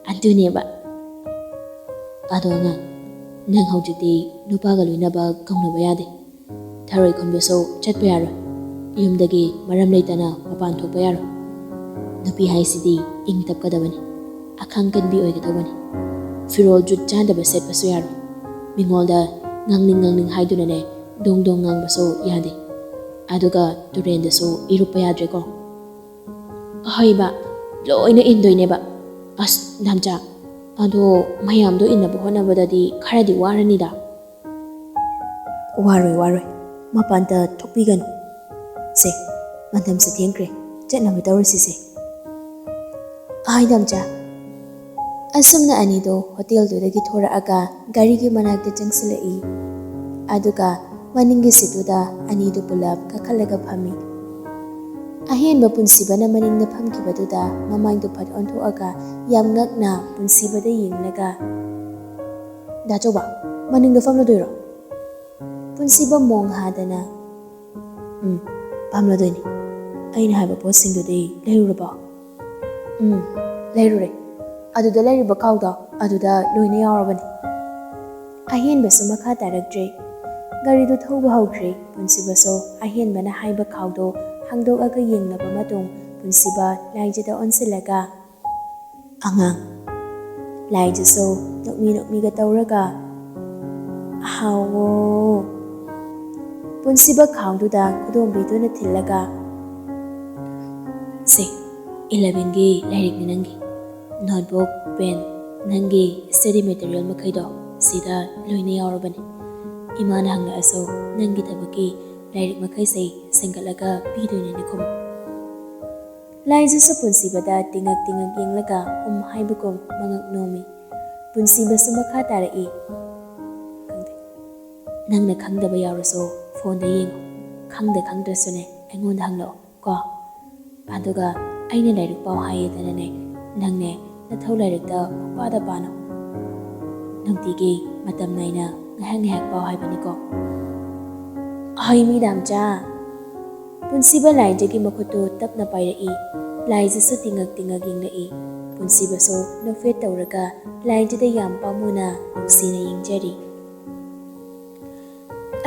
ꯑꯗꯨꯅꯦꯕ꯫ ꯑꯗꯣ ꯑꯉꯥꯡ, ꯅꯪ ꯍꯧꯖꯤꯛꯇꯤ ꯅꯨꯄꯥꯒ ꯂꯣꯏꯅꯕ ꯀꯧꯅꯕ ꯌꯥꯗꯦ꯫ ꯊꯔꯣꯏ ꯈꯨꯟꯕꯁꯨ ꯆꯠꯄ ꯌꯥꯔꯣꯏ꯫ ꯌꯨꯝꯗꯒꯤ ꯃꯔꯝ ꯂꯩꯇꯅ ꯃꯄꯥꯟ ꯊꯣꯛꯄ ꯌꯥꯔꯣꯏ꯫ ꯅꯨꯄꯤ ꯍꯥꯏꯁꯤꯗꯤ ꯏꯪ ꯇꯞꯀꯗꯕꯅꯤ, ꯑꯈꯥꯡ ꯀꯟꯕꯤ ꯑꯣꯏꯒꯗꯧꯕꯅꯤ꯫ ꯐꯤꯔꯣꯜ ꯖꯨꯠ ꯆꯥꯗꯕ ꯁꯦꯠꯄꯁꯨ ꯌꯥꯔꯣꯏ꯫ ꯃꯤꯉꯣꯟꯗ ꯉꯥꯡꯅꯤꯡ ꯉꯥꯡꯅꯤꯡ ꯍꯥꯏꯗꯨꯅꯅꯦ ꯗꯣꯡ ꯗꯣꯡ ꯉꯥꯡꯕꯁꯨ ꯌꯥꯗꯦ꯫ ꯑꯗꯨꯒ ꯇꯨꯔꯦꯟꯗꯁꯨ ꯏꯔꯨꯞꯄ ꯌꯥꯗ꯭ꯔꯦꯀꯣ꯫ ꯍꯣꯏꯕ, ꯂꯣꯏꯅ ꯏꯟꯗꯣꯏꯅꯦꯕ꯫ ꯑꯁ ꯗꯥꯝꯆꯥ, ꯑꯗꯣ ꯃꯌꯥꯝꯗꯣ ꯏꯟꯅꯕ ꯍꯣꯠꯅꯕꯗꯗꯤ ꯈꯔꯗꯤ ꯋꯥꯔꯅꯤꯗ꯫ ꯋꯥꯔꯣꯏ, ꯋꯥꯔꯣꯏ꯫ ꯃꯄꯥꯟꯗ ꯊꯣꯛꯄꯤꯒꯅꯨ꯫ ꯁꯦ, ꯃꯇꯝꯁꯦ ꯊꯦꯡꯈ꯭ꯔꯦ, ꯆꯠꯅꯕ ꯇꯧꯔꯁꯤꯁꯦ꯫ ꯍꯣꯏ ꯗꯥꯝꯆꯥ꯫ ꯑꯁꯨꯝꯅ ꯑꯅꯤꯗꯣ ꯍꯣꯇꯦꯜꯗꯨꯗꯒꯤ ꯊꯣꯔꯛꯑꯒ ꯒꯥꯔꯤꯒꯤ ꯃꯅꯥꯛꯇ ꯆꯪꯁꯤꯜꯂꯛꯏ꯫ ꯑꯗꯨꯒ ꯃꯅꯤꯡꯒꯤ ꯁꯤꯠꯇꯨꯗ ꯑꯅꯤꯗꯨ ꯄꯨꯂꯞ ꯀꯥꯈꯠꯂꯒ ꯐꯝꯃꯤ꯫ ꯑꯍꯦꯟꯕ ꯄꯨꯟꯁꯤꯕꯅ ꯃꯅꯤꯡꯗ ꯐꯝꯈꯤꯕꯗꯨꯗ ꯃꯃꯥꯏꯗꯨ ꯐꯠ ꯑꯣꯟꯊꯣꯛꯑꯒ ꯌꯥꯝ ꯉꯛꯅ ꯄꯨꯟꯁꯤꯕꯗ ꯌꯦꯡꯂꯒ, "ꯗꯥ ꯆꯧꯕ, ꯃꯅꯤꯡꯗ ꯐꯝꯂꯗꯣꯏꯔꯣ?" ꯄꯨꯟꯁꯤꯕ ꯃꯣꯡ ꯍꯥꯗꯅ, "ꯎꯝ, ꯐꯝꯂꯗꯣꯏꯅꯤ꯫ ꯑꯩꯅ ꯍꯥꯏꯕ ꯄꯣꯠꯁꯤꯡꯗꯨꯗꯤ ꯂꯩꯔꯨꯔꯕꯣ?" "ꯎꯝ, ꯂꯩꯔꯨꯔꯦ꯫ ꯑꯗꯨꯗ ꯂꯩꯔꯤꯕ ꯈꯥꯎꯗꯣ ꯑꯗꯨꯗ ꯂꯣꯏꯅ ꯌꯥꯎꯔꯕꯅꯤ꯫" ꯑꯍꯦꯟꯕꯁꯨ ꯃꯈꯥ ꯇꯥꯔꯛꯇ꯭ꯔꯦ꯫ ꯒꯥꯔꯤꯗꯨ ꯊꯧꯕ ꯍꯧꯈ꯭ꯔꯦ꯫ ꯄꯨꯟꯁꯤꯕꯁꯨ ꯑꯍꯦꯟꯕꯅ ꯍꯥꯏꯕ ꯈꯥꯎꯗꯣ ꯍꯥꯡꯗꯣꯛꯑꯒ ꯌꯦꯡꯂꯕ ꯃꯇꯨꯡ ꯄꯨꯟꯁꯤꯕ ꯂꯥꯏꯖꯗ ꯑꯣꯟꯁꯤꯜꯂꯒ, "ꯑꯉꯥꯡ꯫" ꯂꯥꯏꯖꯁꯨ ꯅꯣꯛꯃꯤ ꯅꯣꯛꯃꯤꯒ ꯇꯧꯔꯒ, "ꯍꯥꯎꯋꯣ꯫" ꯄꯨꯟꯁꯤꯕ ꯈꯥꯎꯗꯨꯗ ꯈꯨꯗꯣꯝꯕꯤꯗꯨꯅ ꯊꯤꯜꯂꯒ, "ꯁꯦ, ꯏꯂꯚꯦꯟꯒꯤ ꯂꯥꯏꯔꯤꯛꯅꯤ ꯅꯪꯒꯤ꯫ ꯅꯣꯠꯕꯨꯛ, ꯄꯦꯟ, ꯅꯪꯒꯤ ꯁ꯭ꯇꯗꯤ ꯃꯦꯇꯔꯤꯌꯦꯜ ꯃꯈꯩꯗꯣ ꯁꯤꯗ ꯂꯣꯏꯅ ꯌꯥꯎꯔꯕꯅꯤ꯫ ꯏꯃꯥꯅ ꯍꯪꯂꯛꯑꯁꯨ ꯅꯪꯒꯤ ꯊꯕꯛꯀꯤ ꯂꯥꯏꯔꯤꯛ ꯃꯈꯩꯁꯦ ꯁꯦꯝꯒꯠꯂꯒ ꯄꯤꯗꯣꯏꯅꯦꯅ ꯈꯨꯝꯃꯨ꯫" ꯂꯥꯏꯖꯁꯨ ꯄꯨꯟꯁꯤꯕꯗ ꯇꯤꯡꯉꯛ ꯇꯤꯡꯉꯛ ꯌꯦꯡꯂꯒ ꯎꯝ ꯍꯥꯏꯕꯒꯨꯝ ꯃꯉꯛ ꯅꯣꯝꯃꯤ꯫ ꯄꯨꯟꯁꯤꯕꯁꯨ ꯃꯈꯥ ꯇꯥꯔꯛꯏ, "ꯈꯪꯗꯦ꯫ ꯅꯪꯅ ꯈꯪꯗꯕ ꯌꯥꯎꯔꯁꯨ ꯐꯣꯟꯗ ꯌꯦꯡꯉꯨ꯫ ꯈꯪꯗ ꯈꯪꯗ꯭ꯔꯁꯨꯅꯦ ꯑꯩꯉꯣꯟꯗ ꯍꯪꯂꯛꯑꯣ ꯀꯣ꯫ ꯑꯗꯨꯒ ꯑꯩꯅ ꯂꯥꯏꯔꯤꯛ ꯄꯥꯎ ꯍꯥꯏꯌꯦꯗꯅꯅꯦ, ꯅꯪꯅꯦ ꯅꯊꯧ ꯂꯥꯏꯔꯤꯛꯇ ꯄꯨꯡꯄꯥꯗ ꯄꯥꯅꯨ꯫ ꯅꯨꯡꯇꯤꯒꯤ ꯃꯇꯝ ꯅꯥꯏꯅ ꯉꯥꯏꯍꯥꯛ ꯉꯥꯏꯍꯥꯛ ꯄꯥꯎ ꯍꯥꯏꯕꯅꯤꯀꯣ꯫" "ꯍꯣꯏ ꯃꯤ ꯗꯥꯝꯆꯥ꯫" ꯄꯨꯟꯁꯤꯕ ꯂꯥꯏꯖꯒꯤ ꯃꯈꯨꯠꯇꯨ ꯇꯞꯅ ꯄꯥꯏꯔꯛꯏ꯫ ꯂꯥꯏꯖꯁꯨ ꯇꯤꯡꯉꯛ ꯇꯤꯡꯉꯛ ꯌꯦꯡꯂꯛꯏ꯫ ꯄꯨꯟꯁꯤꯕꯁꯨ ꯅꯣꯛꯐꯦꯠ ꯇꯧꯔꯒ ꯂꯥꯏꯖꯗ ꯌꯥꯝ ꯄꯥꯝꯃꯨꯅ ꯅꯨꯡꯁꯤꯅ ꯌꯦꯡꯖꯔꯤ꯫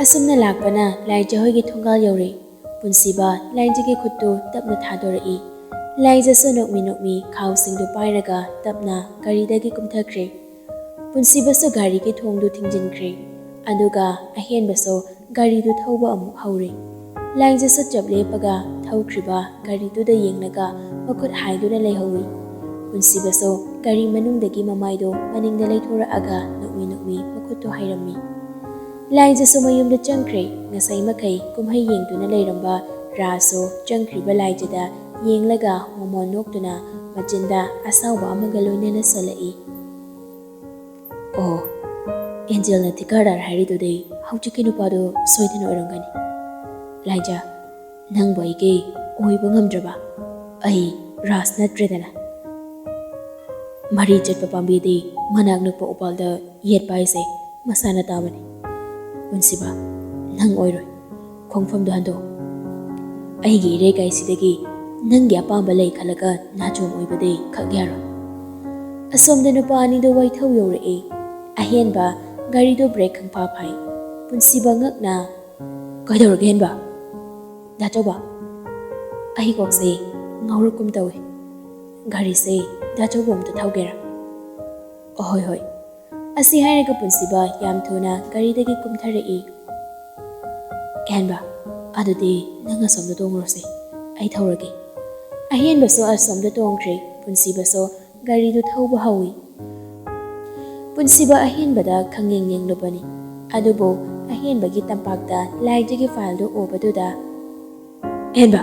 ꯑꯁꯨꯝꯅ ꯂꯥꯛꯄꯅ ꯂꯥꯏꯖ ꯍꯣꯏꯒꯤ ꯊꯣꯡꯒꯥꯜ ꯌꯧꯔꯦ꯫ ꯄꯨꯟꯁꯤꯕ ꯂꯥꯏꯖꯒꯤ ꯈꯨꯠꯇꯨ ꯇꯞꯅ ꯊꯥꯗꯣꯔꯛꯏ꯫ ꯂꯥꯏꯖꯁꯨ ꯅꯣꯛꯃꯤ ꯅꯣꯛꯃꯤ ꯈꯥꯎꯁꯤꯡꯗꯨ ꯄꯥꯏꯔꯒ ꯇꯞꯅ ꯒꯥꯔꯤꯗꯒꯤ ꯀꯨꯝꯊꯈ꯭ꯔꯦ꯫ ꯄꯨꯟꯁꯤꯕꯁꯨ ꯒꯥꯔꯤꯒꯤ ꯊꯣꯡꯗꯨ ꯊꯤꯡꯖꯤꯟꯈ꯭ꯔꯦ꯫ ꯑꯗꯨꯒ ꯑꯍꯦꯟꯕꯁꯨ ꯒꯥꯔꯤꯗꯨ ꯊꯧꯕ ꯑꯃꯨꯛ ꯍꯧꯔꯦ꯫ ꯂꯥꯏꯖꯁꯨ ꯆꯞ ꯂꯦꯞꯄꯒ ꯊꯧꯈ꯭ꯔꯤꯕ ꯒꯥꯔꯤꯗꯨꯗ ꯌꯦꯡꯂꯒ ꯃꯈꯨꯠ ꯍꯥꯏꯗꯨꯅ ꯂꯩꯍꯧꯏ꯫ ꯄꯨꯟꯁꯤꯕꯁꯨ ꯒꯥꯔꯤ ꯃꯅꯨꯡꯗꯒꯤ ꯃꯃꯥꯏꯗꯣ ꯃꯅꯤꯡꯗ ꯂꯩꯊꯣꯔꯛꯑꯒ ꯅꯣꯛꯃꯤ ꯅꯣꯛꯃꯤ ꯃꯈꯨꯠꯇꯣ ꯍꯥꯏꯔꯝꯃꯤ꯫ ꯂꯥꯏꯖꯁꯨ ꯃꯌꯨꯝꯗ ꯆꯪꯈ꯭ꯔꯦ꯫ ꯉꯁꯥꯏ ꯃꯈꯩ ꯀꯨꯝꯍꯩ ꯌꯦꯡꯗꯨꯅ ꯂꯩꯔꯝꯕ ꯔꯥꯖꯁꯨ ꯆꯪꯈ꯭ꯔꯤꯕ ꯂꯥꯏꯖꯗ ꯌꯦꯡꯂꯒ ꯃꯣꯃꯣꯟ ꯅꯣꯛꯇꯨꯅ ꯃꯆꯤꯟꯗ ꯑꯁꯥꯎꯕ ꯑꯃꯒ ꯂꯣꯏꯅꯅ ꯁꯣꯜꯂꯛꯏ꯫ ꯑꯣ, ꯑꯦꯟꯖꯦꯜꯅ ꯊꯤꯀꯥꯗꯥꯔ ꯍꯥꯏꯔꯤꯗꯨꯗꯤ ꯍꯧꯖꯤꯛꯀꯤ ꯅꯨꯄꯥꯗꯣ ꯁꯣꯏꯗꯅ ꯑꯣꯏꯔꯝꯒꯅꯤ꯫ ꯂꯥꯏꯖ, ꯅꯪꯕꯨ ꯑꯩꯒꯤ ꯑꯣꯏꯕ ꯉꯝꯗ꯭ꯔꯕ? ꯑꯩ ꯔꯥꯖ ꯅꯠꯇ꯭ꯔꯦꯗꯅ꯫ ꯃꯔꯤ ꯆꯠꯄ ꯄꯥꯝꯕꯤꯗꯤ ꯃꯅꯥꯛ ꯅꯛꯄ ꯎꯄꯥꯜꯗ ꯌꯦꯠꯄ ꯍꯥꯏꯁꯦ ꯃꯁꯥꯅ ꯇꯥꯕꯅꯤ꯫ ꯄꯨꯟꯁꯤꯕ, ꯅꯪ ꯑꯣꯏꯔꯣꯏ꯫ ꯈꯣꯡꯐꯝꯗꯣ ꯍꯟꯗꯣꯛ꯫ ꯑꯩꯒꯤ ꯏꯔꯩꯀꯥꯏꯁꯤꯗꯒꯤ ꯅꯪꯒꯤ ꯑꯄꯥꯝꯕ ꯂꯩ ꯈꯜꯂꯒ ꯅꯥꯆꯣꯝ ꯑꯣꯏꯕꯗꯤ ꯈꯛ ꯌꯥꯔꯣꯏ꯫ ꯑꯁꯣꯝꯗ ꯅꯨꯄꯥ ꯑꯅꯤꯗꯣ ꯋꯥꯏꯊꯧ ꯌꯧꯔꯛꯏ꯫ ꯑꯍꯦꯟꯕ ꯒꯥꯔꯤꯗꯣ ꯕ꯭ꯔꯦꯛ ꯈꯪꯐꯥ ꯐꯥꯏ꯫ ꯄꯨꯟꯁꯤꯕ ꯉꯛꯅ, "ꯀꯩꯗꯧꯔꯒꯦ ꯍꯦꯟꯕ?" "ꯗꯥꯆꯧꯕ, ꯑꯩ ꯀꯣꯛꯁꯦ ꯉꯥꯎꯔꯛꯀꯨꯝ ꯇꯧꯏ꯫ ꯒꯥꯔꯤꯁꯦ ꯗꯥꯆꯧꯕ ꯑꯝꯇ ꯊꯧꯒꯦꯔꯥ?" "ꯑꯍꯣꯏ ꯍꯣꯏ꯫" ꯑꯁꯤ ꯍꯥꯏꯔꯒ ꯄꯨꯟꯁꯤꯕ ꯌꯥꯝ ꯊꯨꯅ ꯒꯥꯔꯤꯗꯒꯤ ꯀꯨꯝꯊꯔꯛꯏ꯫ "ꯍꯦꯟꯕ, ꯑꯗꯨꯗꯤ ꯅꯪ ꯑꯁꯣꯝꯗ ꯇꯣꯡꯉꯨꯔꯣꯁꯦ, ꯑꯩ ꯊꯧꯔꯒꯦ꯫" ꯑꯍꯦꯟꯕꯁꯨ ꯑꯁꯣꯝꯗ ꯇꯣꯡꯈ꯭ꯔꯦ꯫ ꯄꯨꯟꯁꯤꯕꯁꯨ ꯒꯥꯔꯤꯗꯨ ꯊꯧꯕ ꯍꯧꯏ꯫ ꯄꯨꯟꯁꯤꯕ ꯑꯍꯦꯟꯕꯗ ꯈꯪꯌꯦꯡ ꯌꯦꯡꯂꯨꯕꯅꯤ꯫ ꯑꯗꯨꯕꯨ ꯑꯍꯦꯟꯕꯒꯤ ꯇꯝꯄꯥꯛꯇ ꯂꯥꯏꯖꯒꯤ ꯐꯥꯏꯜꯗꯨ ꯎꯕꯗꯨꯗ, "ꯑꯍꯦꯟꯕ,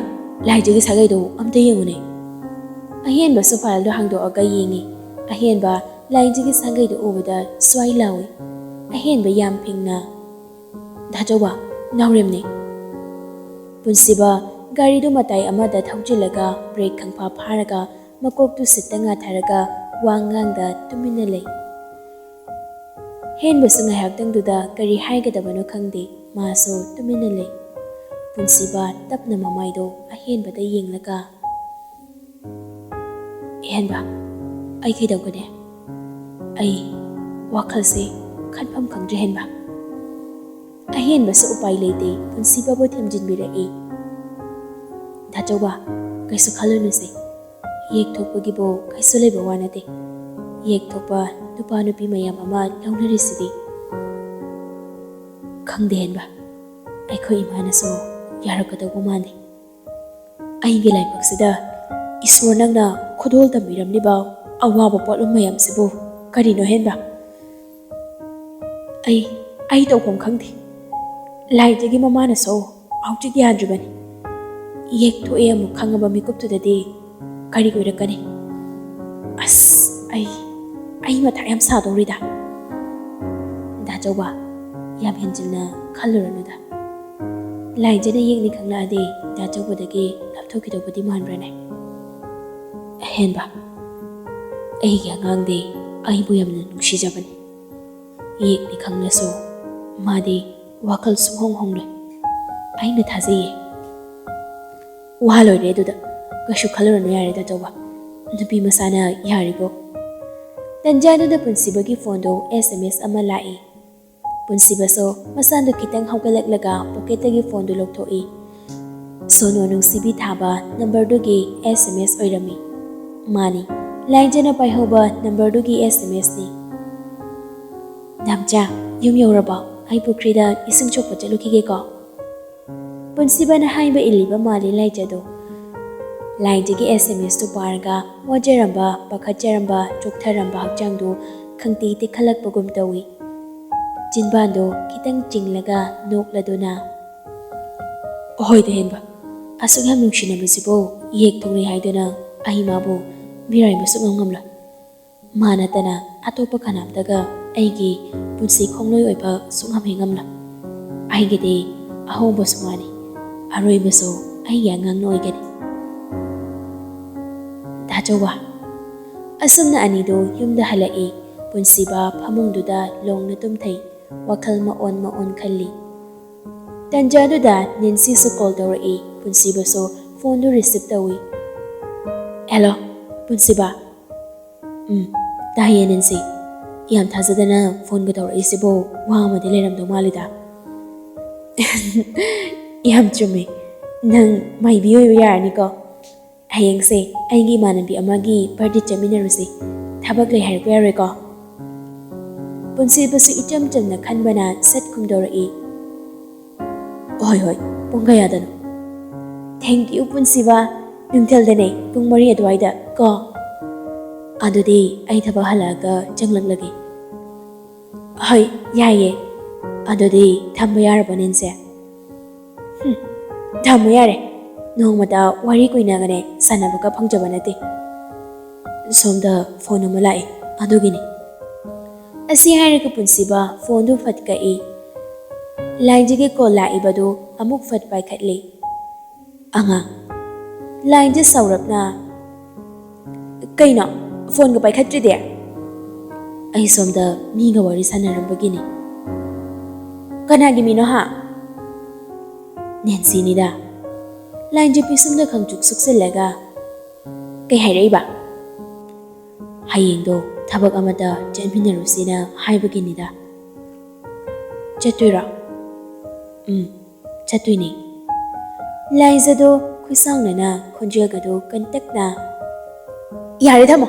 ꯂꯥꯏꯖꯒꯤ ꯁꯥꯒꯩꯗꯨ ꯑꯝꯇ ꯌꯦꯡꯉꯨꯅꯦ꯫" ꯑꯍꯦꯟꯕꯁꯨ ꯐꯥꯏꯜꯗꯨ ꯍꯥꯡꯗꯣꯛꯑꯒ ꯌꯦꯡꯉꯤ꯫ ꯑꯍꯦꯟꯕ ꯂꯥꯏꯖꯒꯤ ꯁꯥꯒꯩꯗꯨ ꯎꯕꯗ ꯁ꯭ꯋꯥꯏ ꯂꯥꯎꯏ꯫ ꯑꯍꯦꯟꯕ ꯌꯥꯝ ꯐꯤꯡꯅ, "ꯗꯥꯆꯧꯕ, ꯅꯥꯎꯔꯦꯝꯅꯦ꯫" ꯄꯨꯟꯁꯤꯕ ꯒꯥꯔꯤꯗꯨ ꯃꯇꯥꯏ ꯑꯃꯗ ꯊꯧꯖꯤꯜꯂꯒ ꯕ꯭ꯔꯦꯛ ꯈꯪꯐꯥ ꯐꯥꯔꯒ ꯃꯀꯣꯛꯇꯨ ꯁꯤꯠꯇ ꯉꯥꯊꯔꯒ ꯋꯥ ꯉꯥꯡꯗ ꯇꯨꯃꯤꯟꯅ ꯂꯩ꯫ ꯍꯦꯟꯕꯁꯨ ꯉꯥꯏꯍꯥꯛꯇꯪꯗꯨꯗ ꯀꯔꯤ ꯍꯥꯏꯒꯗꯕꯅꯣ ꯈꯪꯗꯦ, ꯃꯥꯁꯨ ꯇꯨꯃꯤꯟꯅ ꯂꯩ꯫ ꯄꯨꯟꯁꯤꯕ ꯇꯞꯅ ꯃꯃꯥꯏꯗꯣ ꯑꯍꯦꯟꯕꯗ ꯌꯦꯡꯂꯒ, "ꯍꯦꯟꯕ, ꯑꯩ ꯀꯩꯗꯧꯒꯅꯤ? ꯑꯩ ꯋꯥꯈꯜꯁꯦ ꯈꯟꯐꯝ ꯈꯪꯗ꯭ꯔꯦ ꯍꯦꯟꯕ꯫" ꯑꯍꯦꯟꯕꯁꯨ ꯎꯄꯥꯏ ꯂꯩꯇꯦ, ꯄꯨꯟꯁꯤꯕꯕꯨ ꯊꯦꯝꯖꯤꯟꯕꯤꯔꯛꯏ꯫ "ꯗꯥꯆꯧꯕ, ꯀꯩꯁꯨ ꯈꯜꯂꯨꯅꯨꯁꯦ꯫ ꯌꯦꯛ ꯊꯣꯛꯄꯒꯤꯕꯨ ꯀꯩꯁꯨ ꯂꯩꯕ ꯋꯥ ꯅꯠꯇꯦ꯫ ꯌꯦꯛ ꯊꯣꯛꯄ ꯅꯨꯄꯥ ꯅꯨꯄꯤ ꯃꯌꯥꯝ ꯑꯃ ꯂꯧꯅꯔꯤꯁꯤꯗꯤ꯫" ꯈꯪꯗꯦ ꯍꯦꯟꯕ, ꯑꯩꯈꯣꯏ ꯏꯃꯥꯅꯁꯨ ꯌꯥꯔꯛꯀꯗꯧꯕ ꯃꯥꯟꯗꯦ꯫ ꯑꯩꯒꯤ ꯂꯥꯏꯕꯛꯁꯤꯗ ꯏꯁꯣꯔ ꯅꯪꯅ ꯈꯨꯗꯣꯜ ꯇꯝꯕꯤꯔꯝꯂꯤꯕ ꯑꯋꯥꯕ ꯄꯣꯠꯂꯨꯝ ꯃꯌꯥꯝꯁꯤꯕꯨ ꯀꯔꯤꯅꯣ ꯍꯦꯟꯕ? ꯑꯩ, ꯑꯩ ꯇꯧꯐꯝ ꯈꯪꯗꯦ꯫ ꯂꯥꯏꯖꯒꯤ ꯃꯃꯥꯅꯁꯨ ꯍꯧꯖꯤꯛ ꯌꯥꯗ꯭ꯔꯤꯕꯅꯤ꯫ ꯌꯦꯛꯊꯣꯛꯑꯦ ꯑꯃꯨꯛ ꯈꯪꯉꯕ ꯃꯤꯀꯨꯞꯇꯨꯗꯗꯤ ꯀꯔꯤ ꯑꯣꯏꯔꯛꯀꯅꯤ? ꯑꯁ, ꯑꯩ, ꯑꯩ ꯃꯊꯥ ꯌꯥꯝ ꯁꯥꯗꯧꯔꯤꯗ꯫ ꯗꯥ ꯆꯧꯕ, ꯌꯥꯝ ꯍꯦꯟꯖꯤꯟꯅ ꯈꯜꯂꯨꯔꯅꯨꯗ꯫ ꯂꯥꯏꯖꯅ ꯌꯦꯛꯅꯤ ꯈꯪꯂꯛꯑꯗꯤ ꯗꯥ ꯆꯧꯕꯗꯒꯤ ꯂꯥꯞꯊꯣꯛꯈꯤꯗꯧꯕꯗꯤ ꯃꯥꯟꯕ꯭ꯔꯅꯦ? ꯍꯦꯟꯕ, ꯑꯩꯒꯤ ꯑꯉꯥꯡꯗꯤ ꯑꯩꯕꯨ ꯌꯥꯝꯅ ꯅꯨꯡꯁꯤꯖꯕꯅꯤ꯫ ꯌꯦꯛꯅꯤ ꯈꯪꯂꯁꯨ ꯃꯥꯗꯤ ꯋꯥꯈꯜ ꯁꯨꯡꯍꯣꯡ ꯍꯣꯡꯂꯣꯏ꯫ ꯑꯩꯅ ꯊꯥꯖꯩꯌꯦ꯫ ꯋꯥ ꯂꯣꯏꯔꯦ ꯑꯗꯨꯗ꯫ ꯀꯩꯁꯨ ꯈꯜꯂꯨꯔꯅꯨ ꯌꯥꯔꯦ ꯗꯥ ꯆꯧꯕ꯫ ꯅꯨꯄꯤ ꯃꯁꯥꯅ ꯌꯥꯔꯤꯕꯣ? ꯇꯟꯖꯥꯗꯨꯗ ꯄꯨꯟꯁꯤꯕꯒꯤ ꯐꯣꯟꯗꯣ ꯑꯦꯁ ꯑꯦꯝ ꯑꯦꯁ ꯑꯃ ꯂꯥꯛꯏ꯫ ꯄꯨꯟꯁꯤꯕꯁꯨ ꯃꯁꯥꯗꯨ ꯈꯤꯇꯪ ꯍꯧꯒꯠꯂꯛꯂꯒ ꯄꯣꯀꯦꯠꯇꯒꯤ ꯐꯣꯟꯗꯨ ꯂꯧꯊꯣꯛꯏ꯫ ꯁꯣꯅꯨ ꯅꯨꯡꯁꯤꯕꯤ ꯊꯥꯕ ꯅꯝꯕꯔꯗꯨꯒꯤ ꯑꯦꯁ ꯑꯦꯝ ꯑꯦꯁ ꯑꯣꯏꯔꯝꯃꯤ꯫ ꯃꯥꯅꯤ, ꯂꯥꯏꯖꯅ ꯄꯥꯏꯍꯧꯕ ꯅꯝꯕꯔꯗꯨꯒꯤ ꯑꯦꯁ ꯑꯦꯝ ꯑꯦꯁꯅꯤ꯫ "ꯅꯥꯝꯆꯥ, ꯌꯨꯝ ꯌꯧꯔꯕꯣ? ꯑꯩ ꯄꯨꯈ꯭ꯔꯤꯗ ꯏꯁꯤꯡ ꯁꯣꯛꯄ ꯆꯠꯂꯨꯈꯤꯒꯦꯀꯣ꯫" ꯄꯨꯟꯁꯤꯕꯅ ꯍꯥꯏꯕ ꯏꯜꯂꯤꯕ ꯃꯥꯜꯂꯤ ꯂꯥꯏꯖꯗꯣ꯫ ꯂꯥꯏꯖꯒꯤ ꯑꯦꯁ ꯑꯦꯝ ꯑꯦꯁꯇꯨ ꯄꯥꯔꯒ ꯋꯥꯖꯔꯝꯕ, ꯄꯥꯈꯠꯆꯔꯝꯕ, ꯆꯣꯛꯊꯔꯝꯕ ꯍꯛꯆꯥꯡꯗꯨ ꯈꯪꯇꯦꯛ ꯇꯦꯛꯈꯠꯂꯛꯄꯒꯨꯝ ꯇꯧꯏ꯫ ꯆꯤꯟꯕꯥꯟꯗꯣ ꯈꯤꯇꯪ ꯆꯤꯡꯂꯒ ꯅꯣꯛꯂꯗꯨꯅ, "ꯍꯣꯏꯗ ꯍꯦꯟꯕ, ꯑꯁꯨꯛ ꯌꯥꯝ ꯅꯨꯡꯁꯤꯅꯕꯁꯤꯕꯨ ꯏꯍꯦꯛ ꯊꯣꯛꯂꯣꯏ ꯍꯥꯏꯗꯨꯅ ꯑꯩ ꯃꯥꯕꯨ ꯃꯤꯔꯥꯏꯕ ꯁꯨꯛꯉꯝ ꯉꯝꯂꯣꯏ꯫ ꯃꯥ ꯅꯠꯇꯅ ꯑꯇꯣꯞꯄ ꯀꯅꯥꯝꯇꯒ ꯑꯩꯒꯤ ꯄꯨꯟꯁꯤ ꯈꯣꯡꯂꯣꯏ ꯑꯣꯏꯕ ꯁꯨꯛꯉꯝ ꯍꯦꯛ ꯉꯝꯂꯣꯏ꯫ ꯑꯩꯒꯤꯗꯤ ꯑꯍꯧꯕꯁꯨ ꯃꯥꯅꯤ, ꯑꯔꯣꯏꯕꯁꯨ ꯑꯩꯒꯤ ꯑꯉꯥꯡꯅ ꯑꯣꯏꯒꯅꯤ꯫" ꯗꯥ ꯆꯧꯕ꯫ ꯑꯁꯨꯝꯅ ꯑꯅꯤꯗꯨ ꯌꯨꯝꯗ ꯍꯜꯂꯛꯏ꯫ ꯄꯨꯟꯁꯤꯕ ꯐꯃꯨꯡꯗꯨꯗ ꯂꯣꯡꯅ ꯇꯨꯝꯊꯩ꯫ ꯋꯥꯈꯜ ꯃꯑꯣꯟ ꯃꯑꯣꯟ ꯈꯜꯂꯤ꯫ ꯇꯟꯖꯥꯗꯨꯗ ꯅꯦꯟꯁꯤꯁꯨ ꯀꯣꯜ ꯇꯧꯔꯛꯏ꯫ ꯄꯨꯟꯁꯤꯕꯁꯨ ꯐꯣꯟꯗꯨ ꯔꯤꯁꯤꯞ ꯇꯧꯏ꯫ "ꯍꯦꯜꯂꯣ, ꯄꯨꯟꯁꯤꯕ꯫" "ꯎꯝ, ꯇꯥꯏꯌꯦ ꯅꯦꯟꯁꯤ꯫ ꯌꯥꯝ ꯊꯥꯖꯗꯅ ꯐꯣꯟꯒ ꯇꯧꯔꯛꯏꯁꯤꯕꯨ ꯋꯥ ꯑꯃꯗꯤ ꯂꯩꯔꯝꯗꯧ ꯃꯥꯜꯂꯤꯗ꯫" "ꯌꯥꯝ ꯆꯨꯝꯃꯤ꯫ ꯅꯪ ꯃꯥꯏꯕꯤ ꯑꯣꯏꯕ ꯌꯥꯔꯅꯤꯀꯣ꯫ ꯍꯌꯦꯡꯁꯦ ꯑꯩꯒꯤ ꯏꯃꯥꯟꯅꯕꯤ ꯑꯃꯒꯤ ꯕꯥꯔꯗꯦ ꯆꯠꯃꯤꯟꯅꯔꯨꯁꯤ꯫ ꯊꯕꯛ ꯂꯩ ꯍꯥꯏꯔꯛꯄ ꯌꯥꯔꯣꯏꯀꯣ?" ꯄꯨꯟꯁꯤꯕꯁꯨ ꯏꯆꯝ ꯆꯝꯅ ꯈꯟꯕꯅ ꯁꯠ ꯈꯨꯝꯗꯣꯔꯛꯏ꯫ "ꯍꯣꯏ, ꯍꯣꯏ, ꯄꯨꯡ ꯀꯌꯥꯗꯅꯣ?" "Thank you, ꯄꯨꯟꯁꯤꯕ꯫ ꯅꯨꯡꯊꯤꯜꯗꯅꯦ, ꯄꯨꯡ ꯃꯔꯤ ꯑꯗꯨꯋꯥꯏꯗ ꯀꯣ꯫ ꯑꯗꯨꯗꯤ ꯑꯩ ꯊꯕꯛ ꯍꯜꯂꯛꯑꯒ ꯆꯪꯂꯛꯂꯒꯦ꯫" "ꯍꯣꯏ, ꯌꯥꯏꯌꯦ꯫ ꯑꯗꯨꯗꯤ ꯊꯝꯕ ꯌꯥꯔꯕꯣ, ꯅꯦꯟꯁꯤ?" "ꯍꯨꯝ, ꯊꯝꯃꯨ ꯌꯥꯔꯦ꯫ ꯅꯣꯡꯃꯇ ꯋꯥꯔꯤ ꯀꯨꯏꯅꯒꯅꯦ ꯁꯥꯟꯅꯕꯒ ꯐꯪꯖꯕ ꯅꯠꯇꯦ꯫ ꯁꯣꯝꯗ ꯐꯣꯟ ꯑꯃ ꯂꯥꯛꯑꯦ, ꯑꯗꯨꯒꯤꯅꯤ꯫" ꯑꯁꯤ ꯍꯥꯏꯔꯒ ꯄꯨꯟꯁꯤꯕ ꯐꯣꯟꯗꯨ ꯐꯠ ꯀꯛꯏ꯫ ꯂꯥꯏꯟꯖꯒꯤ ꯀꯣꯜ ꯂꯥꯛꯏꯕꯗꯨ ꯑꯃꯨꯛ ꯐꯠ ꯄꯥꯏꯈꯠꯂꯤ꯫ "ꯑꯉꯥꯡ꯫" ꯂꯥꯏꯟꯖ ꯁꯥꯎꯔꯞꯅ, "ꯀꯩꯅꯣ, ꯐꯣꯟꯒ ꯄꯥꯏꯈꯠꯇ꯭ꯔꯤꯗꯤ?" "ꯑꯩ ꯁꯣꯝꯗ ꯃꯤꯒ ꯋꯥꯔꯤ ꯁꯥꯟꯅꯔꯝꯕꯒꯤꯅꯤ꯫" "ꯀꯅꯥꯒꯤ ꯃꯤꯅꯣ ꯍꯥ?" "ꯅꯦꯟꯁꯤꯅꯤꯗ꯫" ꯂꯥꯏꯟꯖ ꯄꯤꯁꯨꯝꯗ ꯈꯪꯆꯨꯛ ꯁꯨꯛꯆꯜꯂꯒ, "ꯀꯩ ꯍꯥꯏꯔꯛꯏꯕ?" "ꯍꯌꯦꯡꯗꯣ ꯊꯕꯛ ꯑꯃꯗ ꯆꯠꯃꯤꯟꯅꯔꯨꯁꯤꯅ ꯍꯥꯏꯕꯒꯤꯅꯤꯗ꯫" "ꯆꯠꯇꯣꯏꯔꯣ?" "ꯎꯝ, ꯆꯠꯇꯣꯏꯅꯦ꯫" ꯂꯥꯏꯖꯗꯣ ꯈꯨꯏꯁꯥꯡꯅꯅ ꯈꯣꯟꯖꯦꯜꯒꯗꯣ ꯀꯟꯇꯛꯅ, "ꯌꯥꯔꯦ, ꯊꯝꯃꯣ꯫